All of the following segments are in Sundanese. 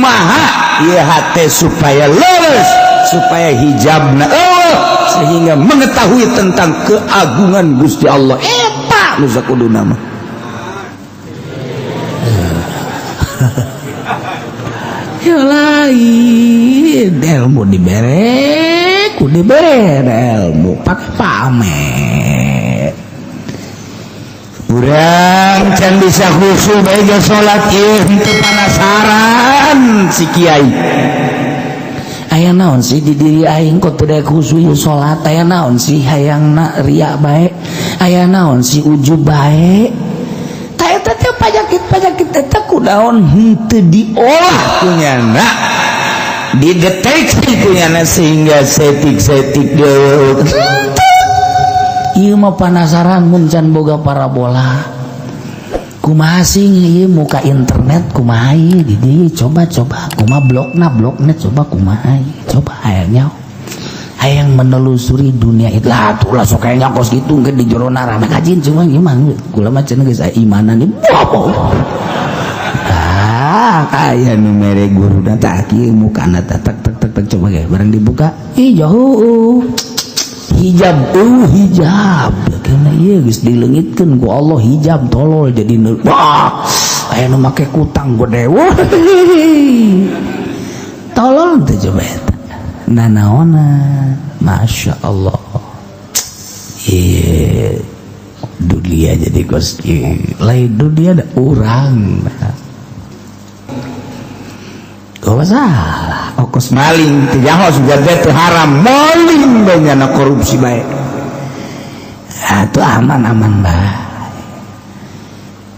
Kumaha ieu hate supaya lulus, supaya hijabna, oh, sehingga mengetahui tentang keagungan Gusti Allah. Eta nu sakuduna mah. Ya lain ilmu dibere, ku dibere ilmu pakai pamer. Urang can bisa khusyuk bae ge salat ieu, henteu penasaran si kiai. Aya naon sih di diri aing kok teu daek khusyuk ieu salat? Aya naon sih hayangna ria bae? Aya naon sih ujub bae? Ta eta teh panyakit-panyakit eta kunaon henteu diolah kunyana, dideteksi kunyana, sehingga setik-setik deui. Ieu mah panasaran mun can boga parabola. Kumaha sih ieu muka internet, kumaha ieu di dieu? Coba-coba kumaha blogna, blogna coba kumaha ieu? Coba hayangnya, hayang menelusuri dunia itu lah. Tuh lah, sok kayaknya kos gitu ke di jero rame kajin. Cuma gimana kula mah cenah geus imanan ieu. Ah, kaya nu mere guru tah kieu mukana, tak tak tak tak, coba ge barang dibuka, ih, jauh hijab, oh, hijab karena iya geus dileungitkeun ku Allah hijab. Tolol jadi, wah, aya nu make kutang gede, wah, tolol teh. Coba eta nanaona. Masya Allah, iya, dunia jadi kos lain dunia ada urang. Oh, salah. Oh, kos maling teu nyaho sudah teh haram maling, banyak korupsi bae. Ah, itu aman-aman bae.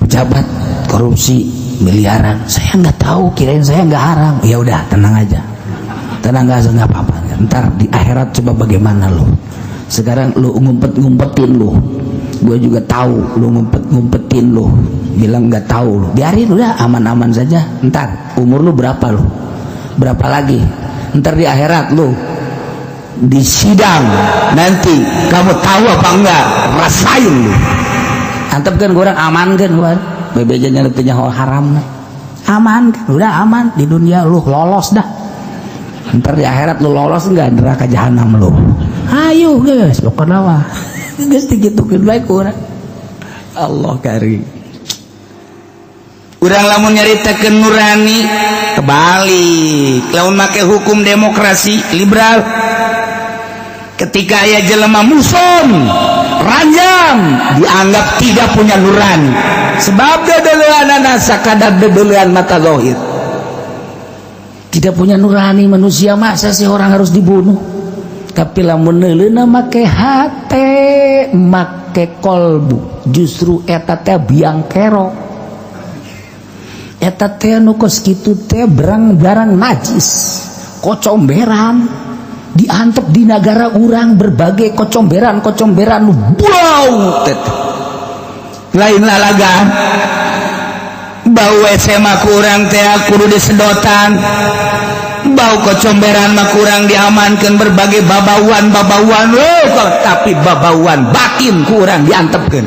Pejabat korupsi miliaran, saya nggak tahu, kirain saya nggak haram. Ya udah, tenang aja, tenang, nggak apa-apa. Ntar di akhirat coba bagaimana lo. Sekarang lu ngumpet-ngumpetin lu, gue juga tahu lu ngumpet-ngumpetin. Lu bilang nggak tahu lu, biarin, udah aman-aman saja. Ntar umur lu berapa, lu berapa lagi, ntar di akhirat lu di sidang nanti kamu tahu apa enggak, rasain lu. Antep kan kurang aman kan, gua bebejanya nyaho haram, aman kan, udah aman di dunia, lu lolos dah. Ntar di akhirat lu lolos enggak neraka jahanam lu? Ayo guys, pokoknya mah geus digitukeun bae ku urang. Allah kari urang lamun nyaritakeun nurani kebalik. Lamun make hukum demokrasi liberal, ketika aya jelema muson ranjang dianggap tidak punya nurani, sebab dedelean sakadar dedelean mata zahir. Tidak punya nurani manusia, masa sih orang harus dibunuh? Tapi lamun neuleuna make hate, make kolbu, justru eta teh biang kerok, eta teh nu kos kitu teh barang-barang najis, kocomberan diantep di negara urang, berbagai kocomberan kocomberan nu bau teh lain lalagan. Bau WC mah kurang teh kudu disedotan, bau kocomberan mah kurang diamankan, berbagai babauan babauan loh, tapi babauan batin kurang diantepkeun.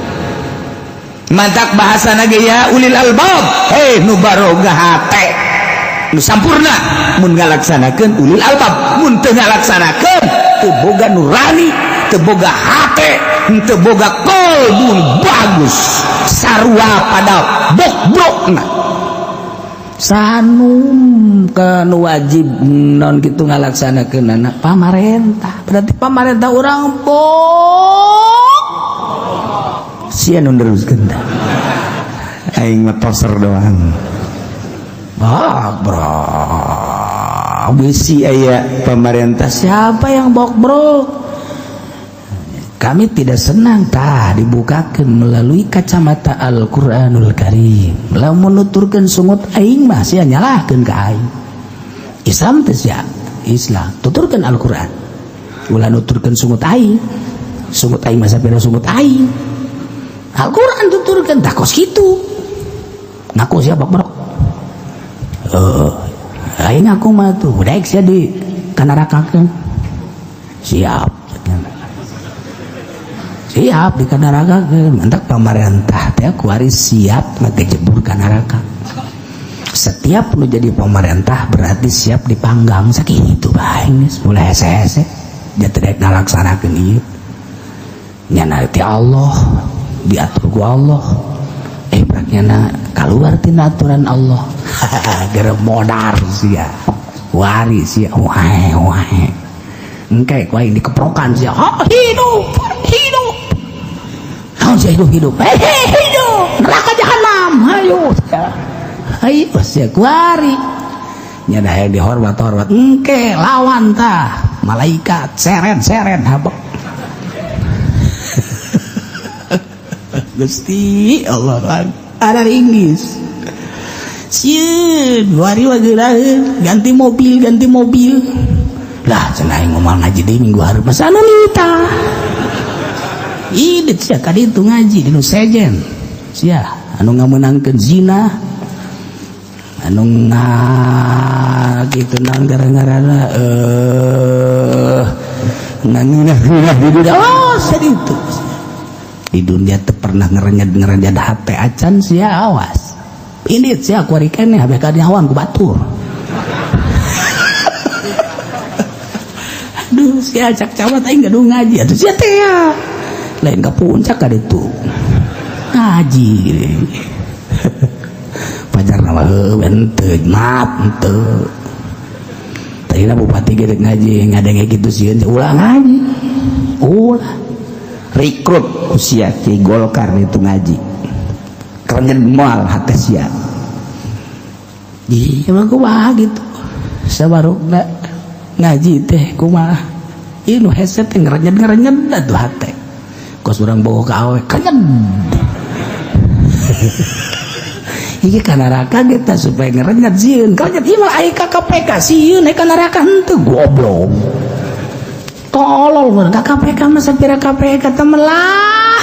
Mantak bahasa ge ya ulil albab, hei, nu baroga hate nu sampurna mun ngalaksanakeun ulil albab. Mun teu ngalaksanakeun, teu boga nurani, teu boga hate, teu boga kolbun bagus, sarua pada bok-brokna. Sanum kan wajib non gitu ngalaksanakeun anak pamarentah, berarti pamarentah urang bok sia nu neruskeun tah. Aing mah toser doang. Bok bro, bisi aya pemerintah siapa yang bok bro? Kami tidak senang. Tah, dibukakan melalui kacamata Al-Qur'anul Karim. Lamun nuturkeun sungut aing mah sia nyalahkeun ka aing. Islam teh sia Islam, tuturkeun Al-Qur'an, ulah nuturkeun sungut aing. Sungut aing mah sapira sungut aing, Al-Qur'an tuturkeun. Tah, kos kitu ngaku sia bok bro. Oh, aing ngaku mah tuh daek sia di kanarakakeun. Siap, siap di kanarakakeun. Mantak pamarentah teh kuari siap ngagejebur ka neraka. Setiap nu jadi pemerintah berarti siap dipanggang sakitu bae geus ulah hese-hese. Dia tidak ngalaksanakeun ieu. Nya ti Allah diatur ku Allah. Praknya keluar tina aturan Allah. Gara modar sia. Wari sia wae wae. Engke ku aing dikeprokan sia. Ha, hidup, hidup. Naon sia hidup hidup. Hei, hidup. Neraka jahanam. Hayu sia. Ayo sia kuari. Nya da hayang dihormat-hormat. Engke lawan tah malaikat seren-seren habek. Gusti Allah ada di Inggris. Sieun wari wageuraheun ganti mobil ganti mobil. Lah cenah aing moal ngaji deui minggu hareup masa anu nita. Idit sia ka ditu ngaji di nu sejen. Sia anu ngamenangkeun zina. Anu nga kitu naon gara-garana ngangeunah-ngeunah di dunia. Oh, saditu. Di dunia teu pernah ngerenyad-ngerenyad hate acan sia awas. Indit sia kuari keneh habeh kanyahoan ku batur. Aduh sia cak camat aing gaduh ngaji atuh sia teh ya. Lain ka puncak ka ditu. Ngaji. Pajarna mah heueuh henteu maaf henteu. Tadina bupati ge rek ngaji ngadenge kitu sieun ulah ngaji. Ulah. Rekrut usia ki Golkar itu ngaji kerenyen moal hate sia. Ih emang kumaha gitu sabarukna ngaji teh kumaha ieu nu hese teh ngerenyen-ngerenyen atuh hate kos urang bogo ka awe kerenyen. Iki ka neraka ge tah supaya ngerenyet sieun kerenyen ieu mah ai ka KPK sieun ai ka neraka henteu goblok. Tolol bener ka KPK mah sapira KPK teh melah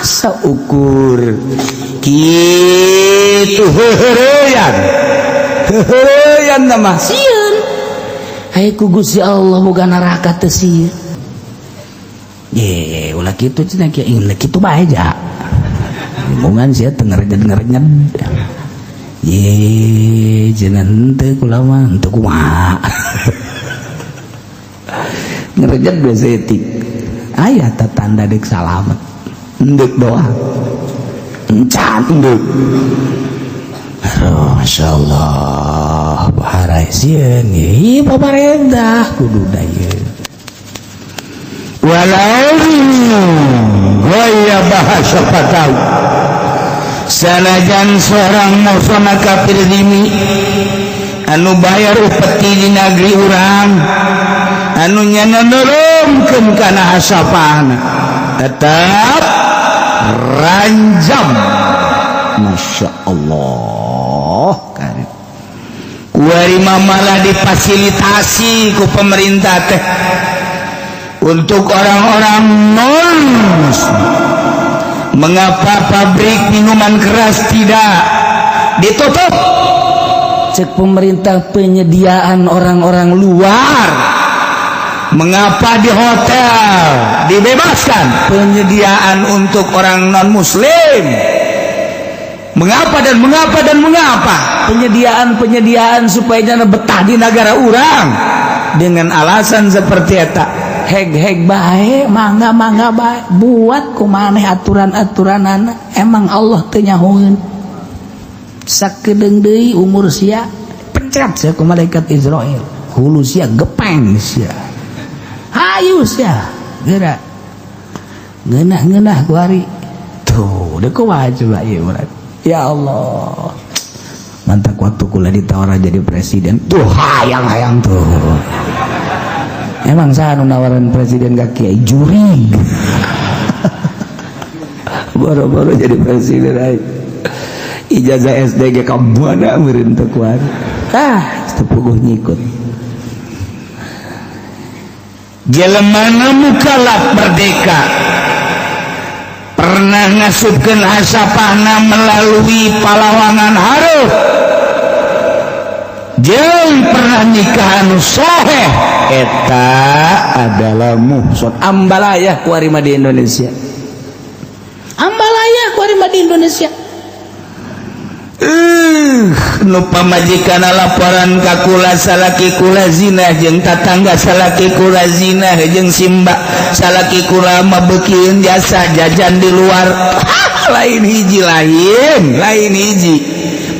saukur kitu heuheureyan heuheureyan mah sieun ai ku Gusti Allah boga neraka teh sieun. Ye ulah kitu cenah kieu ingin kitu bae ja hubungan sia teu ngerenyet-ngerenyet. Ye cenah henteu kula mah henteu kumaha. Ngerenyet biasa etik aya tah tanda deuk salamet endek doa encan endek. Aduh, Masya Allah baharai sieun ieu pamarentah kudu da ieu walau gaya bahasa patau sanajan seorang muhsana kafir dimi anu bayar upeti di negeri urang anu nyana nurunkeun kana hasapana tetap ranjam. Masya Allah karim kuari malah difasilitasi ku pemerintah teh untuk orang-orang non muslim. Mengapa pabrik minuman keras tidak ditutup? Cek pemerintah penyediaan orang-orang luar. Mengapa di hotel dibebaskan penyediaan untuk orang non muslim? Mengapa dan mengapa dan mengapa penyediaan-penyediaan supaya jangan betah di negara urang dengan alasan seperti eta? Heg-heg bae, mangga-mangga bae, buat kumaneh aturan-aturanana. Emang Allah teu nyahoeun. Sakedeung deui umur sia pencet sia ku malaikat Israil. Hulu sia gepeng sia. Hayu sia, geura. Ngeunah-ngeunah ku ari. Tuh, deuk kumaha coba ieu urang. Ya Allah. Mantak waktu kula ditawaran jadi presiden. Tuh hayang-hayang tuh. Emang saya nawaran presiden gak kiai jurig. Boro-boro jadi presiden aja. Ijazah SDG ka mana meureun teu kuat. Ah, teu puguh nyikut. Jelemana mukalaf merdeka pernah ngasupkeun hasapahna melalui palawangan hareup jeung pernah nikah anu soheh eta adalah muhson. Ambalaya ku ari mah di Indonesia. Ambalaya ku ari mah di Indonesia. Nu pamajikan laporan ka kula, salaki kula zina jeung tatangga, salaki kula zina jeung simba, salaki kula mah beukian jasa jajan di luar. Lain hiji, lain lain hiji.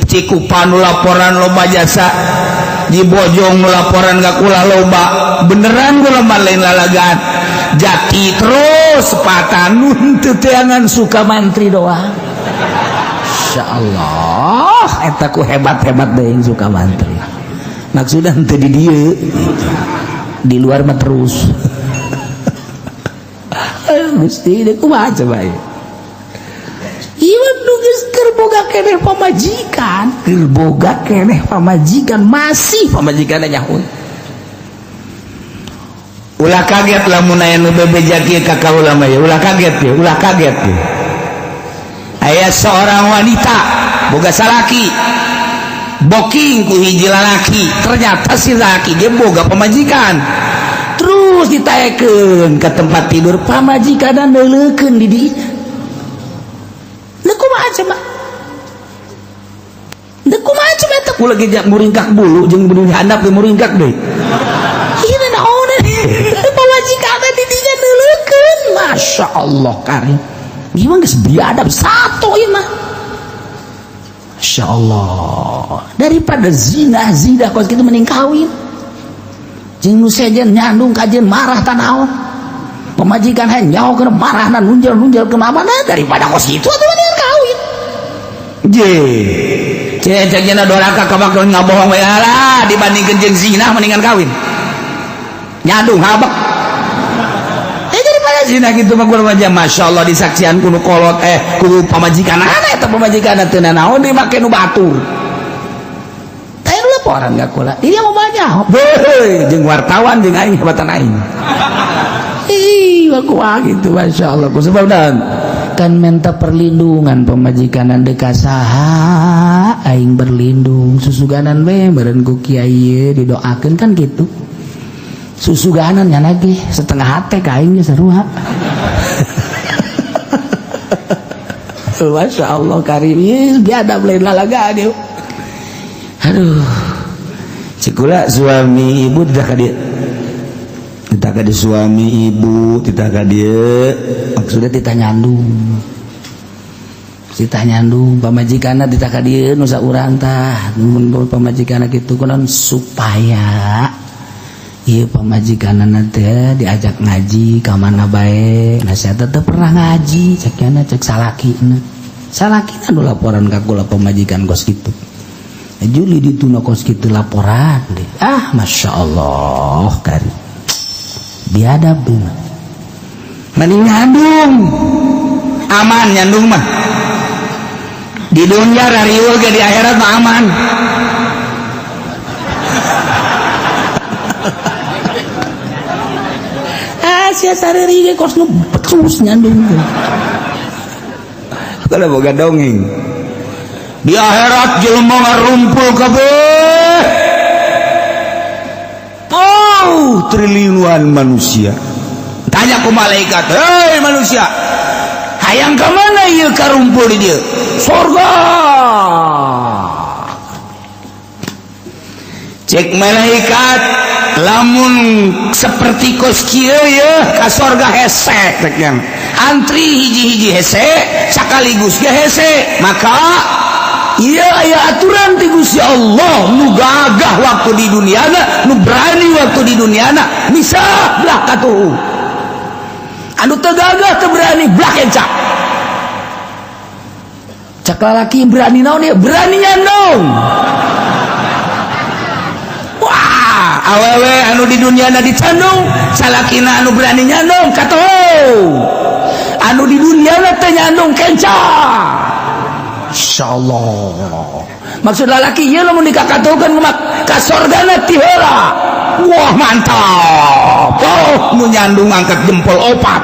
Cikupa nu laporan loba jasa, di Bojong nu laporan ka kula loba. Beneran kula mah, lain lalagaan. Jati terus sepatan nun teu teangan Sukamantri doang. Masya Allah, eta ku hebat-hebat deui Sukamantri. Maksudnya henteu di dieu, di luar mah terus. Gusti, deui kumaha coba ieu? Ieu nu geus keur boga keneh pamajikan, keur boga keneh pamajikan, masih pamajikanna nyahun. Ulah kaget lamun aya nu bebeja kieu ka kaula mah ya, ulah kaget ya, ulah kaget ya. Aya seorang wanita boga salaki, booking ku hiji lalaki, ternyata si laki dia boga pamajikan. Terus ditaekeun ke tempat tidur, pamajikan neuleukeun di dinya. Leuh, kumaha coba? Leuh, kumaha coba eta? Kula ge muringkak bulu jeung bulu handap ge muringkak deui. Ieu naon? Pamajikan di dinya neuleukeun. Masya Allah karim. Gimana geus biadab satu ieu mah. Masya Allah. Daripada zina zina kos kitu mending kawin. Jeung nu sejen nyandung kajen marah tanaon. Pamajikan hayang nyaho kana marahna, nunjel-nunjel ke mana, daripada kos kitu atuh mendingan kawin. Je. Cek cek nya doraka ka bakal ngabohong we lah, dibandingkeun jeung zina mendingan kawin. Nyandung habek. Daripada zina gitu mah gua aja. Masya Allah, disaksian kudu kolot, kudu pamajikan ana. Eta pamajikan teu naon dimake nu batur. Teh laporan ka kula, dia mau banyak. Beuh, jeung wartawan jeung aing hebatan aing. Ih, aku gitu. Masya Allah, ku sebab dan kan minta perlindungan pamajikan deka saha aing berlindung, susuganan we meureun ku kiai didoakeun kan gitu. Susuganan nya lagi setengah hati ka aing ge sarua. Masya Allah karim. Ih, biadab, lain lalagaan yuk. Aduh. Cikula suami ibu tidak ka dieu. Tidak ka di suami ibu, tidak ka dieu. Maksudnya tidak nyandung. Tidak nyandung pamajikanna tidak ka dieu nu saurang tah. Mun pamajikanna kitu kunaon supaya ieu pamajikanna teh diajak ngaji ka mana bae. Nah, saya teh pernah ngaji cek nya, cek salakina. Salakina nu laporan ka kula pamajikan kos kitu. Juli dituna kos kitu laporan deh. Ah, Masya Allah kari. Biadab mah. Mending nyandung. Aman nyandung mah. Di dunia rariweuh ge, di akhirat mah aman. Ah, sia sareri ge kos nu becus nyandung. Kalau boga dongeng. Di akhirat jelema ngarumpul kabeh. Oh, triliunan manusia. Tanya ku malaikat, "Hei manusia, hayang ka mana ieu karumpul di dieu?" Surga. Cek malaikat, lamun seperti kos kieu ye ka sorga hese rek yang antri hiji-hiji hese sakaligus ge hese. Maka iya, aya aturan ti Gusti Allah, nu gagah waktu di duniana, nu berani waktu di duniana bisa belah katuhu, anu teu gagah, teu berani, belah encak. Cak lalaki, berani naon ya? Berani nyandong. Wah, awewe anu di duniana dicandung, salakina anu berani nyandung katuhu, anu di duniana teu nyandung kenca. Insyaallah. Maksud lalaki ieu lamun dikakatuhkeun mah ka sorgana ti heula. Wah, mantap. Oh, nu nyandung angkat jempol opat.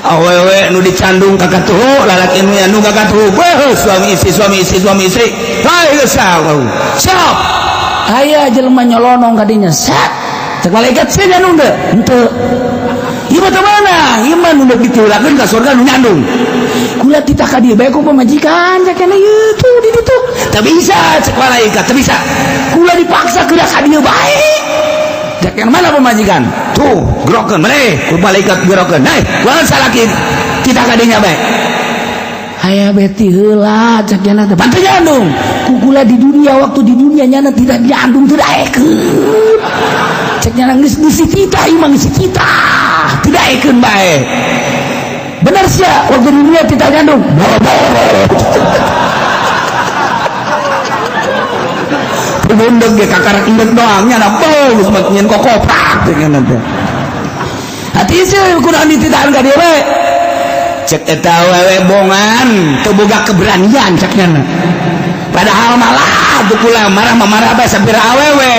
Awewe nu dicandung kakatuhu, lalaki nu nyandung kakatuhu. Wah, suami istri, suami istri, suami istri. Hai geus siap. Aya jelema nyolonong kadinya. Set. Cek malaikat, sia nyandung teu? Henteu. Ieu mah teu meunang, ieu mah nu ditiulakeun ka surga nu nyandung. Kula titah ka dieu bae ku pamajikan cek cenah ieu tuh di ditu. Teu bisa cek malaikat, teu bisa. Kula dipaksa geura ka dieu bae. Cek yang mana pamajikan? Tuh, gerokeun maneh ku malaikat gerokeun. Hei, kunaon salaki titah ka dinya bae? Aya beti heula cek cenah teh. Pan teu nyandung. Ku kula di dunia waktu di dunia nyana tidak nyandung teu daekeun. Cek nyana geus geus titah ieu mah geus titah. Teu daekeun bae. Benar sia waktu di dunia tidak nyandung. Boro-boro. Bundeg ge kakarak endek doang nyana bau geus mah nyen kokoprak cek nyana teh. Hati sih kunaon dititahan ka dieu bae. Cek eta awewe bongan teu boga keberanian cek nyana. Padahal malah tuh kula marah mah marah bae sapira awewe.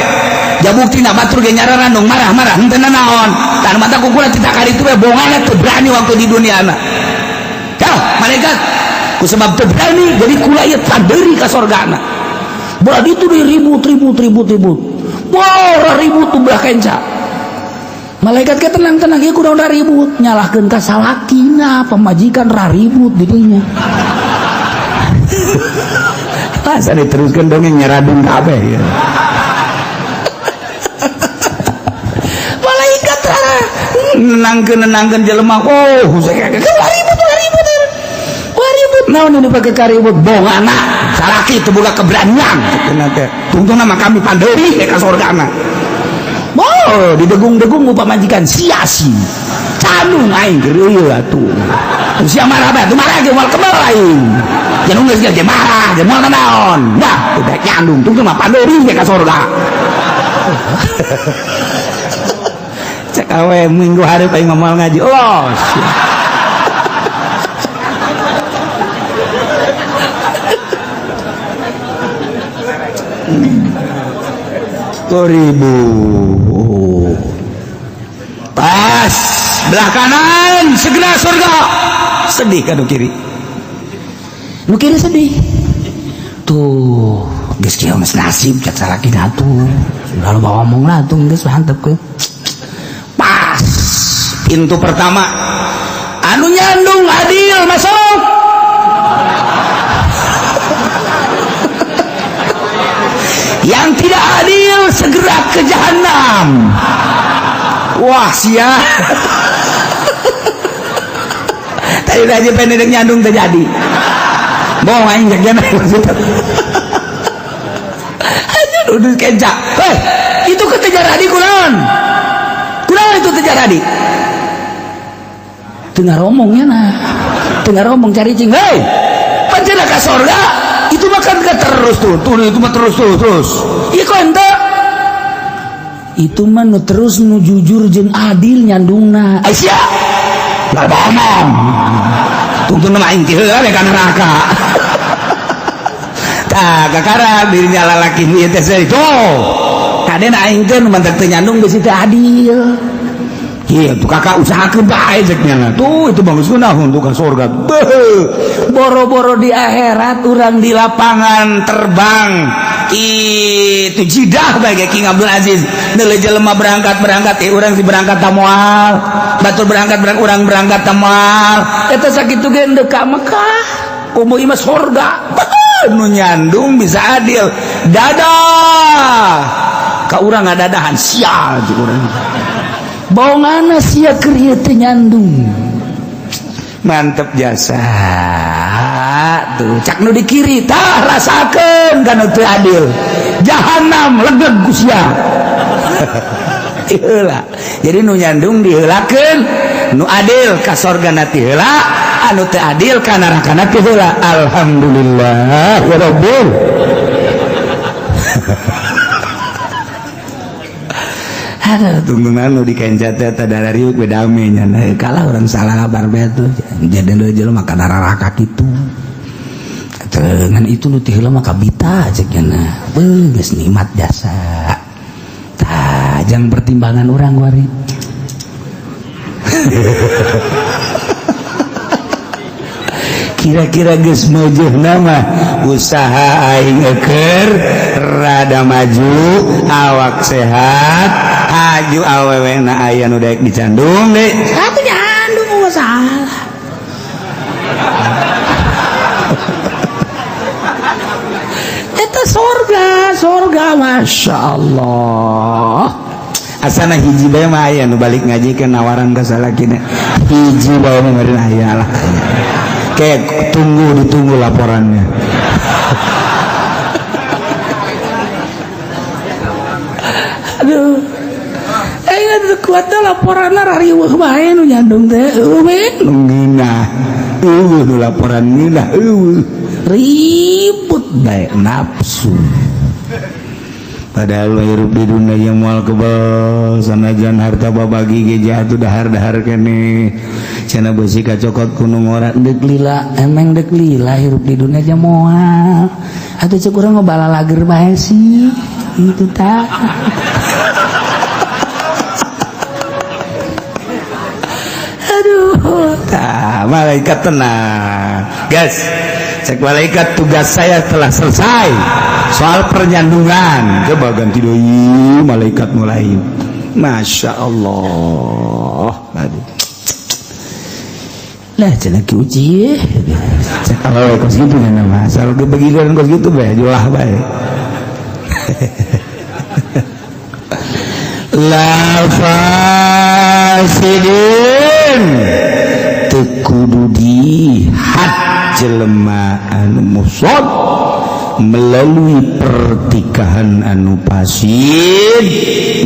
Jabuktina batur ge nyararandung marah-marah henteu naon. Tan mata ku kula titah ka ditu bae bongan teu berani waktu di duniana. Tah malaikat ku sebab teu berani jadi kula ieu padeuri ka sorgana. Bola ditu deui ribut ribut ribut ribut. Wah ribut tuh belah kenca. Malaikat ke tenang-tenang ieu kudu ribut nyalahkeun ka salakina pamajikan ra ribut didinya. Masa diteruskan dongeng nyaradung kabeh ya. Malaikat lah nenangkeun jelema. Oh, saya ribut ribut. Wah ribut naon ini pakai karibut bongana salaki teu boga keberanian cenah teh. Tungtungna mah kami pandeuri ka sorgana. Oh, didegung-degung ku pamajikan sia-sia. Canung aing keur ieu atuh. Sia marah bae, tuh marah ge moal kebel aing. Jangan geus ge marah, ge moal naon. Dah, udah nyandung tungtung mah pandeuri ka sorga. Cek awe minggu hareup aing mah moal ngaji. Los. Ribu pas belah kanan segera surga sedih kan kiri nu kiri sedih tuh geus kieu geus nasib cek salaki atuh sudah loba ngomong lah tuh geus mantep ke pas pintu pertama anu nyandung adil masuk. Yang tidak adil segera ke jahanam. Wah sia. Tadi aja pendek nyandung terjadi. Bohong aing jagjana maksudnya. Aja duduk kenca. Hei, itu ketejar adi kunaon? Kunaon itu tejar adi? Teu ngaromongnya nah. Teu ngaromong cari cing. Hei, pancen ka sorga. Itu makan ke terus tuh, tuh itu mah terus tuh terus. Iya kok ente? Itu mah nu terus nu jujur jeung adil nyandungna. Aisyah, lah ngomong. Tungtung mah aing ti heula ka neraka. Tah kakara dirinya lalaki ieu teh seueur. Tuh. Kaden aing teh nu mantak teu nyandung geus teu adil. Iya, tuh kakak usahakeun bae cek nya. Tuh itu bagus kunaon tuh ka surga. Boro-boro di akhirat urang di lapangan terbang. Itu jidah bae King Abdul Aziz. Neuleuh jelema berangkat-berangkat urang si berangkat ta moal. Batur berangkat urang berangkat ta moal. Eta sakitu ge endek ka Mekah. Komo ieu mah surga. Nu nyandung bisa adil. Dadah. Ka urang ngadadahan sial jeung urang. Bongana sia keur ieu teh nyandung. Mantep jasa. Tuh cak nu di kiri tah rasakeun kana teu adil. Jahanam legeg ku sia. Heula. Jadi nu nyandung diheulakeun, nu adil ka sorgana ti heula, anu teu adil ka narakana ti heula. Alhamdulillah ya rabbil. Ada tungtungan nu dikenca teh tadara riuk bedame nya kalah urang salah kabar bae tuh jadi nu jelema maka nararaka kitu dengan itu nu teh heula mah kabita cek nya beuh geus nikmat jasa tah jang pertimbangan urang wari. Kira-kira geus meujeuh nama usaha aing eker rada maju, awak sehat, haju awewe na aya nu daek dicandung deui. Atuh nyandung masalah. Eta sorga, sorga Masya Allah. Asana hiji bae mah aya nu balik ngaji ke nawaran ka salakina. Hiji bae mah meureun aya lah. Kayak tunggu ditunggu laporannya. Aduh. Aing kuatna laporanna rariweuh bae nu nyandung teh. Eueuh we nu ngeunah. Eueuh nu laporan ngeunah eueuh. Ribut bae nafsu. Padahal hirup di dunia yang moal kebel sanajan harta babagi ge jatuh dahar-dahar keneh. Cenah beusi kacokot ku nu ngora deuk lila, emang deuk lila hirup di dunia aja moal. Atuh ceuk urang mah balalager bae sih. Itu tah. Aduh, tah malaikat tenang. Guys, cek malaikat tugas saya telah selesai. Soal pernyandungan, coba ganti deui malaikat mulai. Masya Allah. Aduh. Lah cenah ki uji. Cek awewe kos kitu nya mah. Asal ge begitu kos kitu bae julah bae. La fasidin teu kudu dihad jelema anu musod melalui pertikahan anu fasid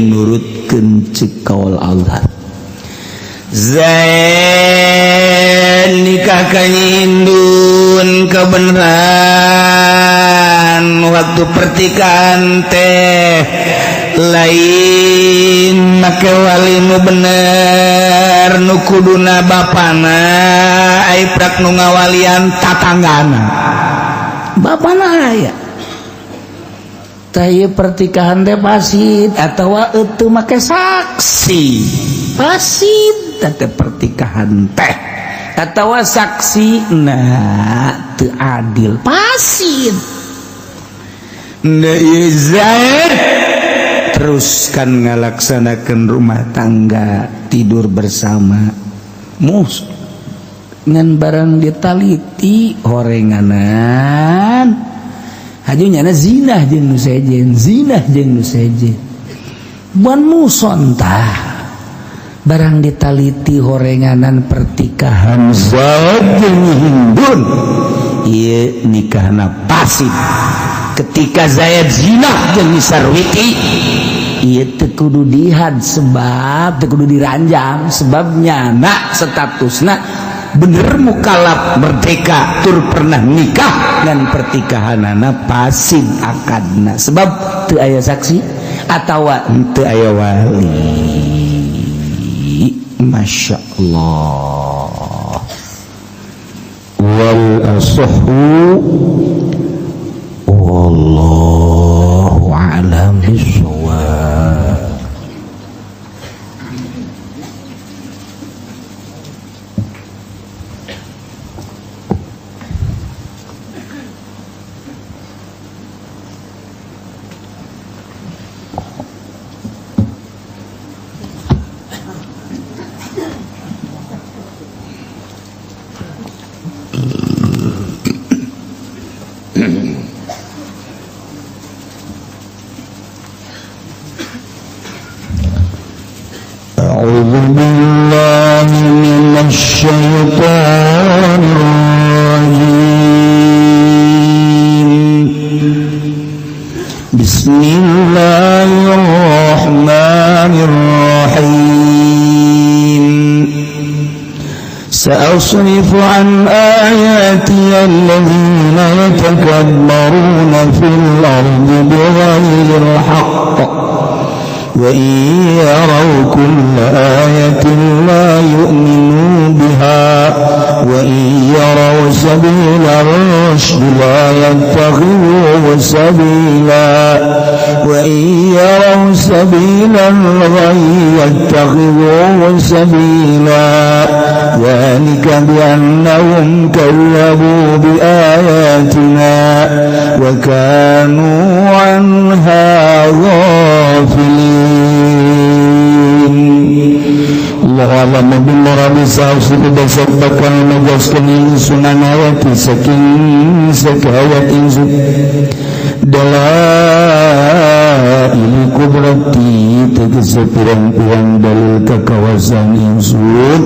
nurutkeun ceuk kaul Allah. Zain nikah ka Hindun kebenaran waktu pertikahan teh lain make wali nu bener nu kuduna bapana ai prak nu ngawalian tatanggana bapana aya tah ieu pertikahan teh fasid atawa teu make saksi fasid teh pertikahan teh atawa saksi nah teu adil fasid. Zaid teruskan ngalaksanakan rumah tangga tidur bersama mus ngan barang ditaliti horenganan haju nyana zinah jeung nu sejen zinah jeung nu sejen ban muson tah barang ditaliti horenganan pertikahan Zaid jeung Hindun ieu nikahna fasid. Ketika Zaid zinah jeung Sarwiti ieu teu kudu dihad sebab teu kudu diranjang sebab nyana statusna bener mukalaf merdeka tur pernah nikah dan pertikahanana fasid akadna sebab teu aya saksi atawa teu aya wali. Masya Allah. Wal asahhu wallahu a'lam bissawab. أعوذ بالله من الشيطان الرجيم. بسم الله الرحمن الرحيم. سأصرف عن آياتي الذين يتكبرون في الأرض بغير الحق وإن يروا كل آية لا يؤمنوا بها وإن يروا سبيل الرشد لا يتخذوه سبيلا وإن يروا سبيل الغي يتخذوه سبيلا ذلك بأنهم كذبوا بآياتنا وكانوا عنها غافلين. الله أعلم بالمراد. Sausip dasar bakal megaskeun ingsun ayati saking sakayat ingsun dalail qudrati, tegese pirang-pirang dalil kekawasan ingsun,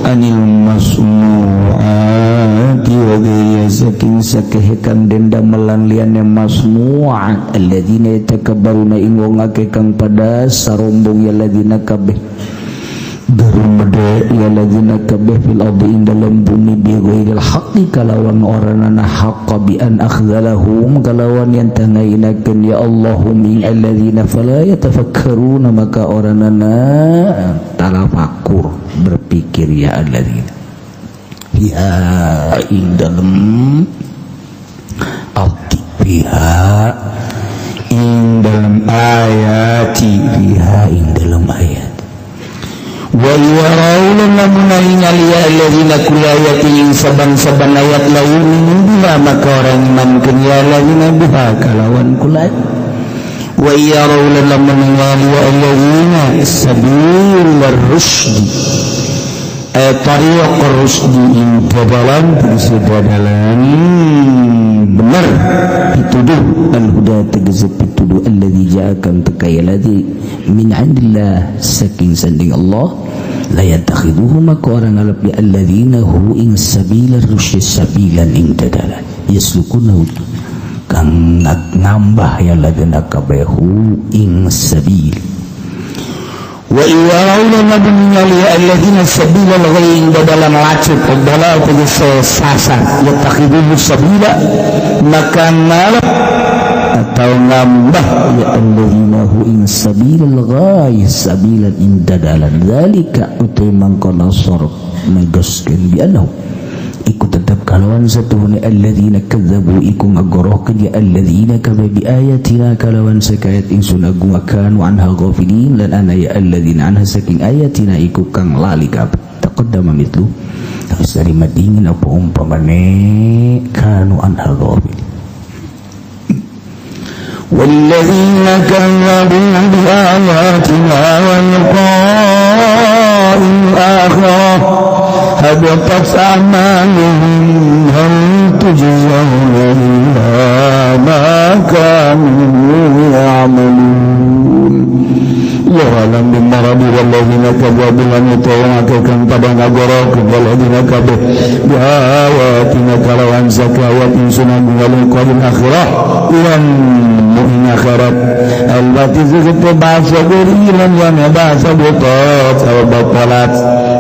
anil masnu'ati wa gaya saking sakehe kang denda melan liyane masnu'at, alladzina yatakabbaruna ing wong akeh kang pada sarombong ya alladzina kabeh garumede ya alladzina kabeh fil ardi ing dalam bumi bi ghairil haqqi kalawan oranana haqqa bi an akhdhalahum kalawan yang tangainakeun ya Allahum ing alladzina fala yatafakkaruna maka oranana talafakur berpikir ya alladzina fiha ing dalem ardi fiha ing dalam ayati fiha ing dalam ayat. Wa yarawna lamun ningali ya alladzina kulla ayatin saban-saban ayat la yu'minu biha maka orang iman ya alladzina biha kalawan kula. Wa yarawna lamun ningali ya alladzina sabilar rusdi tariq rusdi ing dalan tegese dalan bener pituduh al-huda tegese pituduh alladzi ja'akan tekaya alladzi min 'indillah saking sanding Allah la yatakhiduhu maka orang ngalap ya alladzina hu ing sabilar rusdi sabilan ing dadalan yaslukunahu kang nambah ya alladzina kabehu ing sabil. Wa yarawna nabiyya alladzina sabila al-ghayy dalam lacut dalal tegese sasar yatakhiduhu sabila maka ngalap atau nambah ya alladzina hu ing sabilal ghayy sabilan ing dadalan zalika utai mangkono sorok megaskeun bi annahu iku tetap kalawan satuhune alladzina kadzabu iku ngagorohkeun ya alladzina kadzabu bi ayatina kalawan sakayat ingsun agung kanu anha ghafilin lan ana ya alladzina anha saking ayatina iku kang lali kabeh taqaddama mitlu terus dari madingin apa umpamane kanu anha ghafilin. والذين كذبوا بآياتنا ولقاء الآخرة هبطت أعمالهم هل تجزون إلا ما كانوا يعملون. الله أعلم بالمراد. والذين كذبوا لم يطوعك pada ngagorok والذين كذبوا بآياتنا kalawan zakawat insun walqa'il akhirah lan mu'min akhirat allati zikru ba'sa gurilan wa bahasa butat aw batalat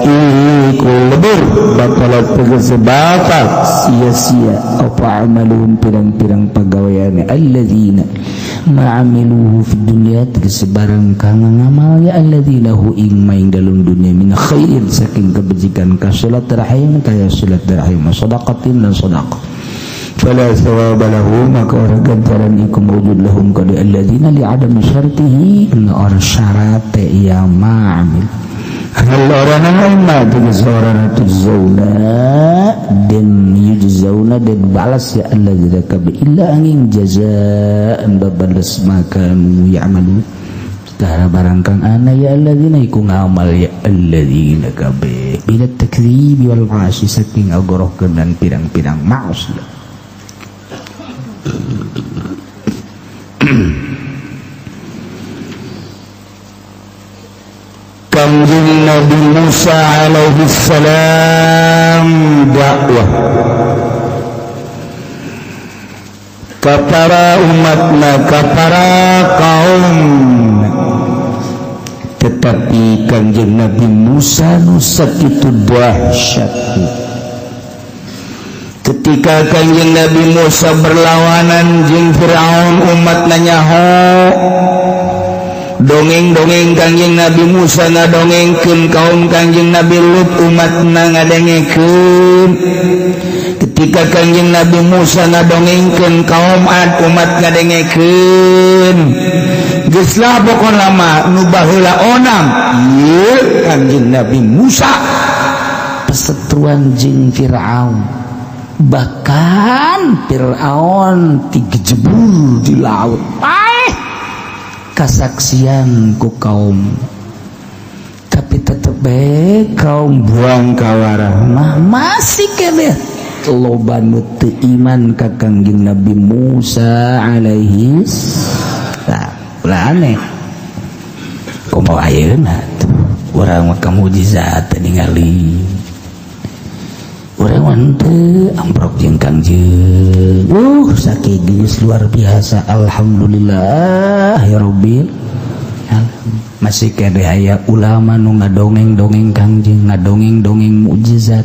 iku lebur batalat tegese batal sia-sia apa amaluhum pirang-pirang pagaweane alladzina ma'amiluhu fid dunya tegese barang kang ngamal ya alladzina hu ing maing dalem dunya min khairin saking kebajikan ka rahim kaya salat rahim sadaqatin lan sadaqah fala thawaba lahu maka orang ganjaran iku mawjud lahum kada alladzina li'adami syartihi la syarat ya ma'amil hal orang ma tegese orang tujzauna dan yujzauna dan balas ya alladzina kabi illa angin jazaan babalas maka ya'malu karena barang kang ana ya alladzina iku ngamal ya alladzina kabi bila takdzibi wal ma'asi saking agorohkeun dan pirang-pirang maksiat. Kanjeng Nabi Musa alaihi salam dakwah kepada umatna, kepada kaum, tetapi Kanjeng Nabi Musa nu sakitu dahsyat ketika Kanjeng Nabi Musa berlawanan jeung Firaun umatna nyaho Dongeng-dongeng Kangjeng Nabi Musa ngadongengkeun kaum Kangjeng Nabi Lut, umatna ngadengekeun. Ketika Kangjeng Nabi Musa ngadongengkeun kaum Ad, umat ngadengekeun. Geus lah, pokona mah nu baheula onam ieu Kangjeng Nabi Musa perseteruan jeung Fir'aun, bahkan Fir'aun digejebur di laut, paeh kasaksian ku kaum, tapi tetep bae kaum buang kawarah. Mah masih keneh loba nu teu iman ka Kangjeng Nabi Musa alaihi salam. Ulah aneh, kumaha ayeuna tuh urang mah mujizat teu ningali, urang mah henteu amprok jeung Kangjeng. Sakieu geus luar biasa, alhamdulillah ya rabbil alamin. Masih keneh aya ulama nu ngadongeng-dongeng Kangjeng, ngadongeng-dongeng mukjizat,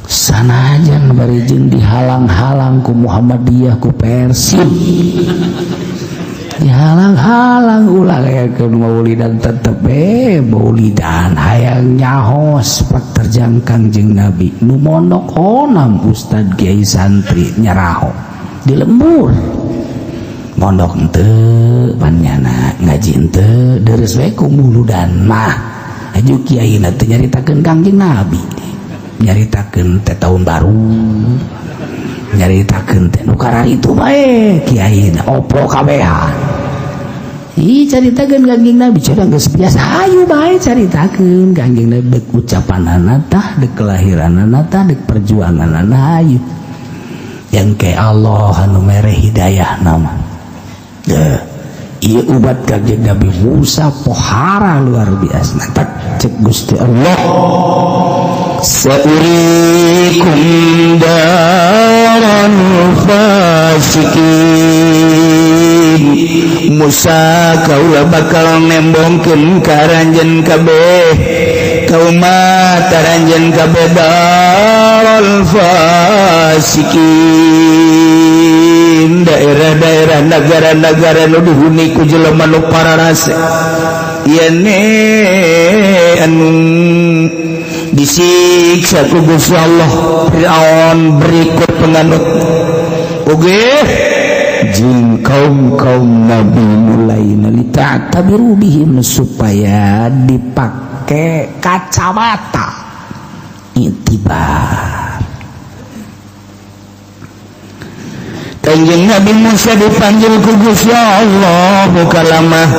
sanajan bari jeung dihalang-halang ku Muhammadiyah, ku Persib dihalang-halang, ulah kayakeun maulidan, tetep maulidan hayang nyaho sepak terjang Kangjeng Nabi. Nu mondok onam ustad, kiai, santri nyaraho di lembur, mondok henteu panyana, ngaji henteu, deres we ku muludan mah. Aju kiai na teu nyaritakeun Kangjeng Nabi, nyaritakeun teh tahun baru, nyaritakeun teh nu kararitu bae kiai na oplo kabehan. Ih, caritakeun Kangjeng Nabi cenah geus biasa, hayu bae caritakeun Kangjeng Nabi, dek ucapanana tah, dek kelahiranana tah, dek perjuanganana, hayu yang kayak Allah anu mere hidayah nama. Deh, ieu ubat Kangjeng Nabi Musa pohara luar biasa. Tak cek Gusti Allah, "Saurikum daral fasikin." Musa, kaula bakal nembongkeun ka aranjeun kabeh, ka umat aranjeun kabeh, daral fasikin, daerah-daerah, negara-negara nu dihuni ku jelema nu pararase, yene anu disiksa ku Gusti Allah, Fir'aun berikut penganut oge jeung kaum-kaum nabi mulai lita'tabiru bihim, supaya dipakai kacamata itibar. Kanjeng Nabi Musa dipanggil ku Gusti Allah mukalamah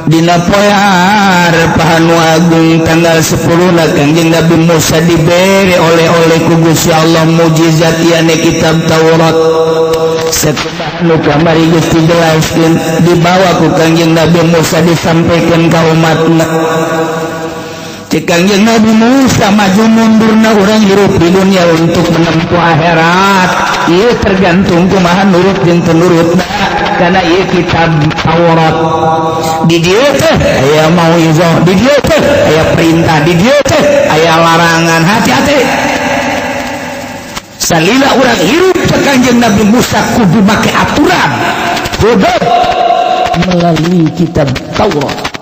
dina poe Arafah anu agung tanggal 10 na. Kanjeng Nabi Musa diberi oleh-oleh ku Gusti Allah mujizat, yane kitab Taurat. Sakumaha nu kamari geus dijelaskeun, dibawa ku Kanjeng Nabi Musa, disampaikan ka umatna. Cek Kanjeng Nabi Musa, maju mundurna urang hirup di dunia untuk menempuh akhirat ieu tergantung kumaha nurut jeung teu nurutna, karena ieu kitab Taurat, di dieu teh aya mauizah, di dieu teh aya perintah, di dieu teh aya larangan, hati-hati salila urang hirup. Cek Kanjeng Nabi Musa kudu make aturan hudud melalui kitab Taurat.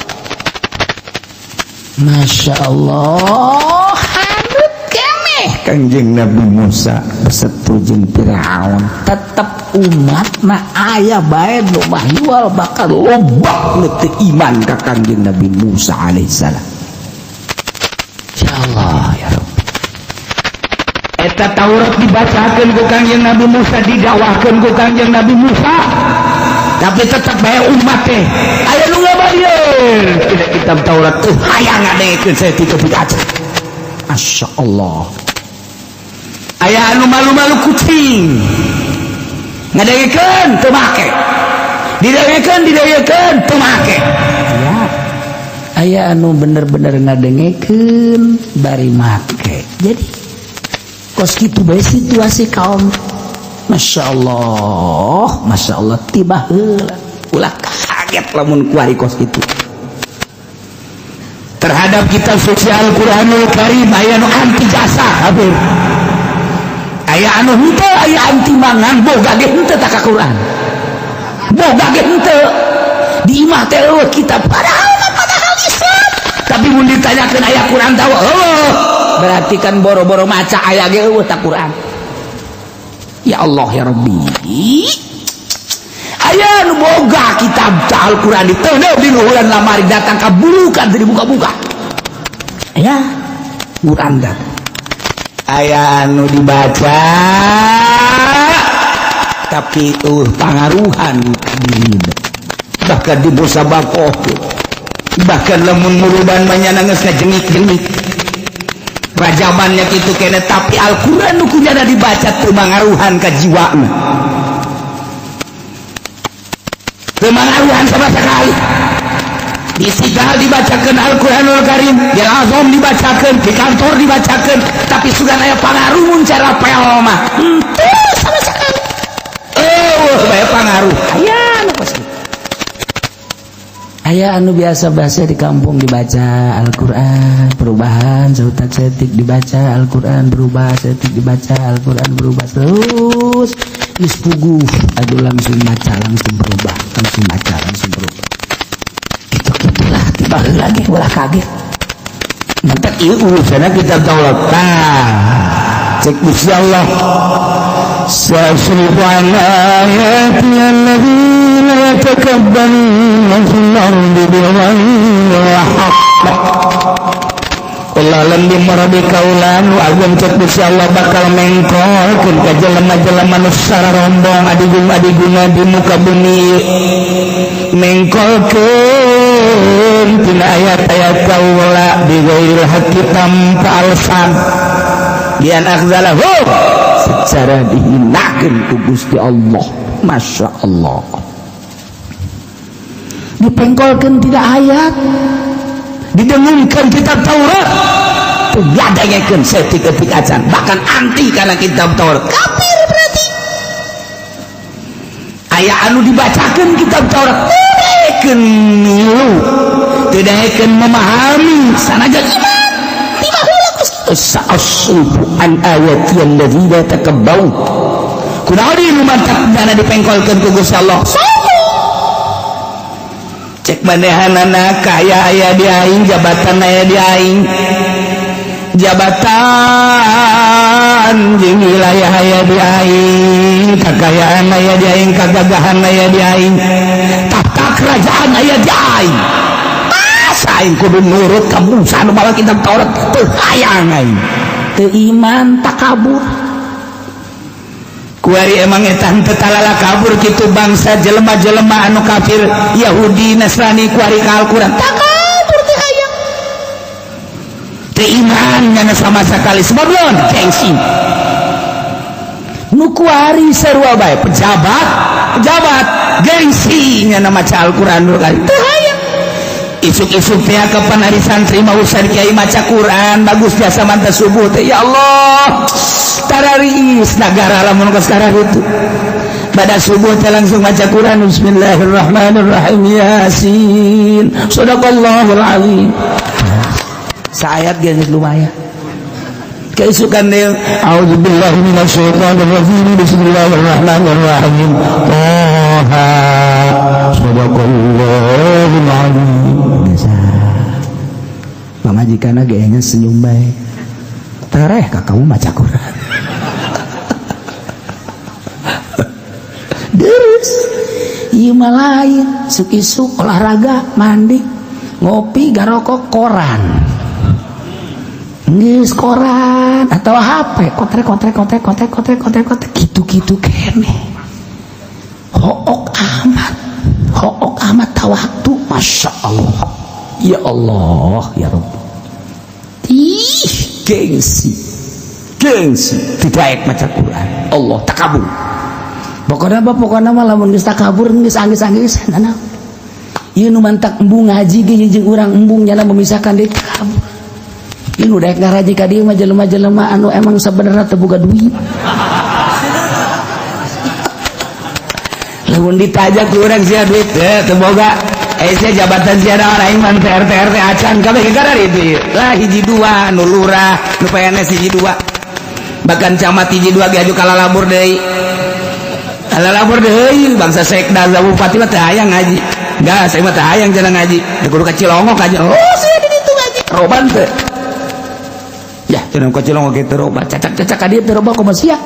Masya Allah, hanut keneh Kanjeng Nabi Musa besetu jeung Firaun, tetep umat na aya bae nu mahiwal, bakal loba nu teu iman ka Kanjeng Nabi Musa alaihissalam. Ya Allah ya Rabbi. Eta Taurat dibacakeun ku Kanjeng Nabi Musa, didakwahkeun ku Kanjeng Nabi Musa, tapi tetap bae umat teh aya nu ngabayeur tidak kitab Taurat tuh, hayang ngadengekeun saeutik aja. Masya Allah. Aya anu malu-malu kucing, ngadengekeun teu make, didengekeun, didengekeun teu make. Ya, aya anu bener-bener ngadengekeun bari make. Jadi kos kitu bae situasi kaum. Masya Allah, Masya Allah, tiba heula ulah kaget lamun kuari kos kitu. Terhadap kitab suci Al-Qur'anul Karim aya nu anti jasa kabeh, aya anu henteu, aya anti mangan, boga ge henteu tak ka Quran, boga ge henteu. Di imah teh eueuh kitab, padahal mah padahal Islam. Tapi mun ditanyakeun aya Quran tahu, eueuh. Berarti kan boro-boro maca, aya ge eueuh tak Quran. Ya Allah ya Rabbi. Aya nu boga kitab Al-Quran diteuneuh di luhuran lamari, datang ka bulukan teu dibuka-buka. Aya Quran datang. Aya anu dibaca tapi pangaruhan ka dirina. Bahkan di musabakoh, bahkan lamun muruban mah geus ngajengik-jengik. Rajabannya kitu kene, tapi Al-Quran nu kunyana dibaca teu mangaruhan ka jiwana. Teu mangaruhan sama sekali. Di Sigal dibacakan Al-Quranul Karim, di Azam dibacakan, di kantor dibacakan, tapi sudah aya pangaruh mun cara pel mah. Henteu sama sekali. Eueuh bae pangaruh. Aya anu kos kitu. Aya anu biasa-biasa di kampung dibaca Al-Quran, perubahan sautak setik dibaca Al-Quran, berubah setik dibaca Al-Quran, berubah terus. Geus puguh, aduh langsung maca langsung berubah, langsung maca langsung berubah. Gitu-gitulah tiba lagi ulah kaget. Mantak ieu urusanna kitab Taurat. Tah, cek Gusti Allah. سأصرف عن آياتي الذين يتكبرون في الأرض بغير حق. Allah lam marabi kaula nu agung, cek Gusti Allah, bakal mengkolkeun ka jelema-jelema nu sararombong adigung-adiguna di muka bumi, mengkolkeun tina ayat-ayat kaula bighairil haqqi, tanpa alasan, bian akhzalahu, secara dihinakeun ku Gusti Allah. Masya Allah, dipengkolkeun tidak ayat, didengungkan kitab Taurat, ngadengekeun saeutik-eutik acan, bahkan anti karena kitab Taurat, kafir. Berarti aya anu dibacakeun kitab Taurat teu milu, teu daekeun memahami, sanajan iman tiba heula kos kitu. Sa'asrifu an ayati alladzina takabbaru. Kunaon nu mantak dana dipengkolkeun ku Gusti Allah? Cek manehanana, kaya aya di aing, jabatan aya di aing, jabatan jeung wilayah aya di aing, kakayaan aya di aing, kagagahan aya di aing, tahta kerajaan aya di aing. Masa aing kudu nurut ka Musa nu mawa kitab Taurat? Teu hayang aing, teu iman, takabur. Kuari emang eta henteu talala kabur kitu bangsa jelema-jelema anu kafir Yahudi Nasrani kuari ka Al-Qur'an, takabur, teu hayang, teu iman nyana sama sekali, sebab naon? Gengsi. Nu kuari sarua bae pejabat pejabat gengsi nyana maca Al-Qur'an kali, teu hayang. Isuk-isuk teh kapan hari santri mau usah kiai maca Quran bagus biasa mantap subuh teh. Ya Allah, tararis nagara lamun kos itu pada subuh teh langsung maca Quran, bismillahirrahmanirrahim, yasin, sadaqallahul azim, saayat ge lumayan. Keisukan deh, A'udzubillahi minasyaitonir rajim, bismillahirrahmanirrahim, Toha, sadaqallahul azim. Biasa pamajikanna gayanya senyum bae, tereh ka kamu maca Quran. Terus ieu mah lain, isuk-isuk olahraga, mandi, ngopi, garokok, koran. Geus koran atau HP, kotrek kotrek kotrek kotrek kotrek kotrek kotrek, gitu-gitu kene. Hook amat, hook amat waktu, masya Allah, ya Allah ya Rabb. Ih, gengsi, gengsi, tidak maca Quran. Allah, takabur. Pokoknya apa, pokoknya mah lamun geus takabur geus anggeus-anggeus nah. Ieu nu mantak embung ngaji ge jeung urang embung nyana memisahkan diri, takabur. Ieu nu daek ngaraji ka dieu mah jelema-jelema anu emang sebenarnya teu boga duit. Lamun ditajak ku urang, sia duit teh teu boga. Eh, sia jabatan sia naon? Aing mah teu RT RT acan, kabeh gara itu. Lah, hiji dua nu lurah, nu PNS hiji dua. Bahkan camat hiji dua ge aju kalalabur deui. Kalalabur deui bangsa sekda, bupati mah teu hayang ngaji. Enggak, saya mah teu hayang cenah ngaji. Da kudu ka Cilongok aja. Oh, saya di ditu ngaji. Roban teu. Ya, cenah ka Cilongok ge teu roba. Cacak-cacak ka dieu teu roba kumaha sia.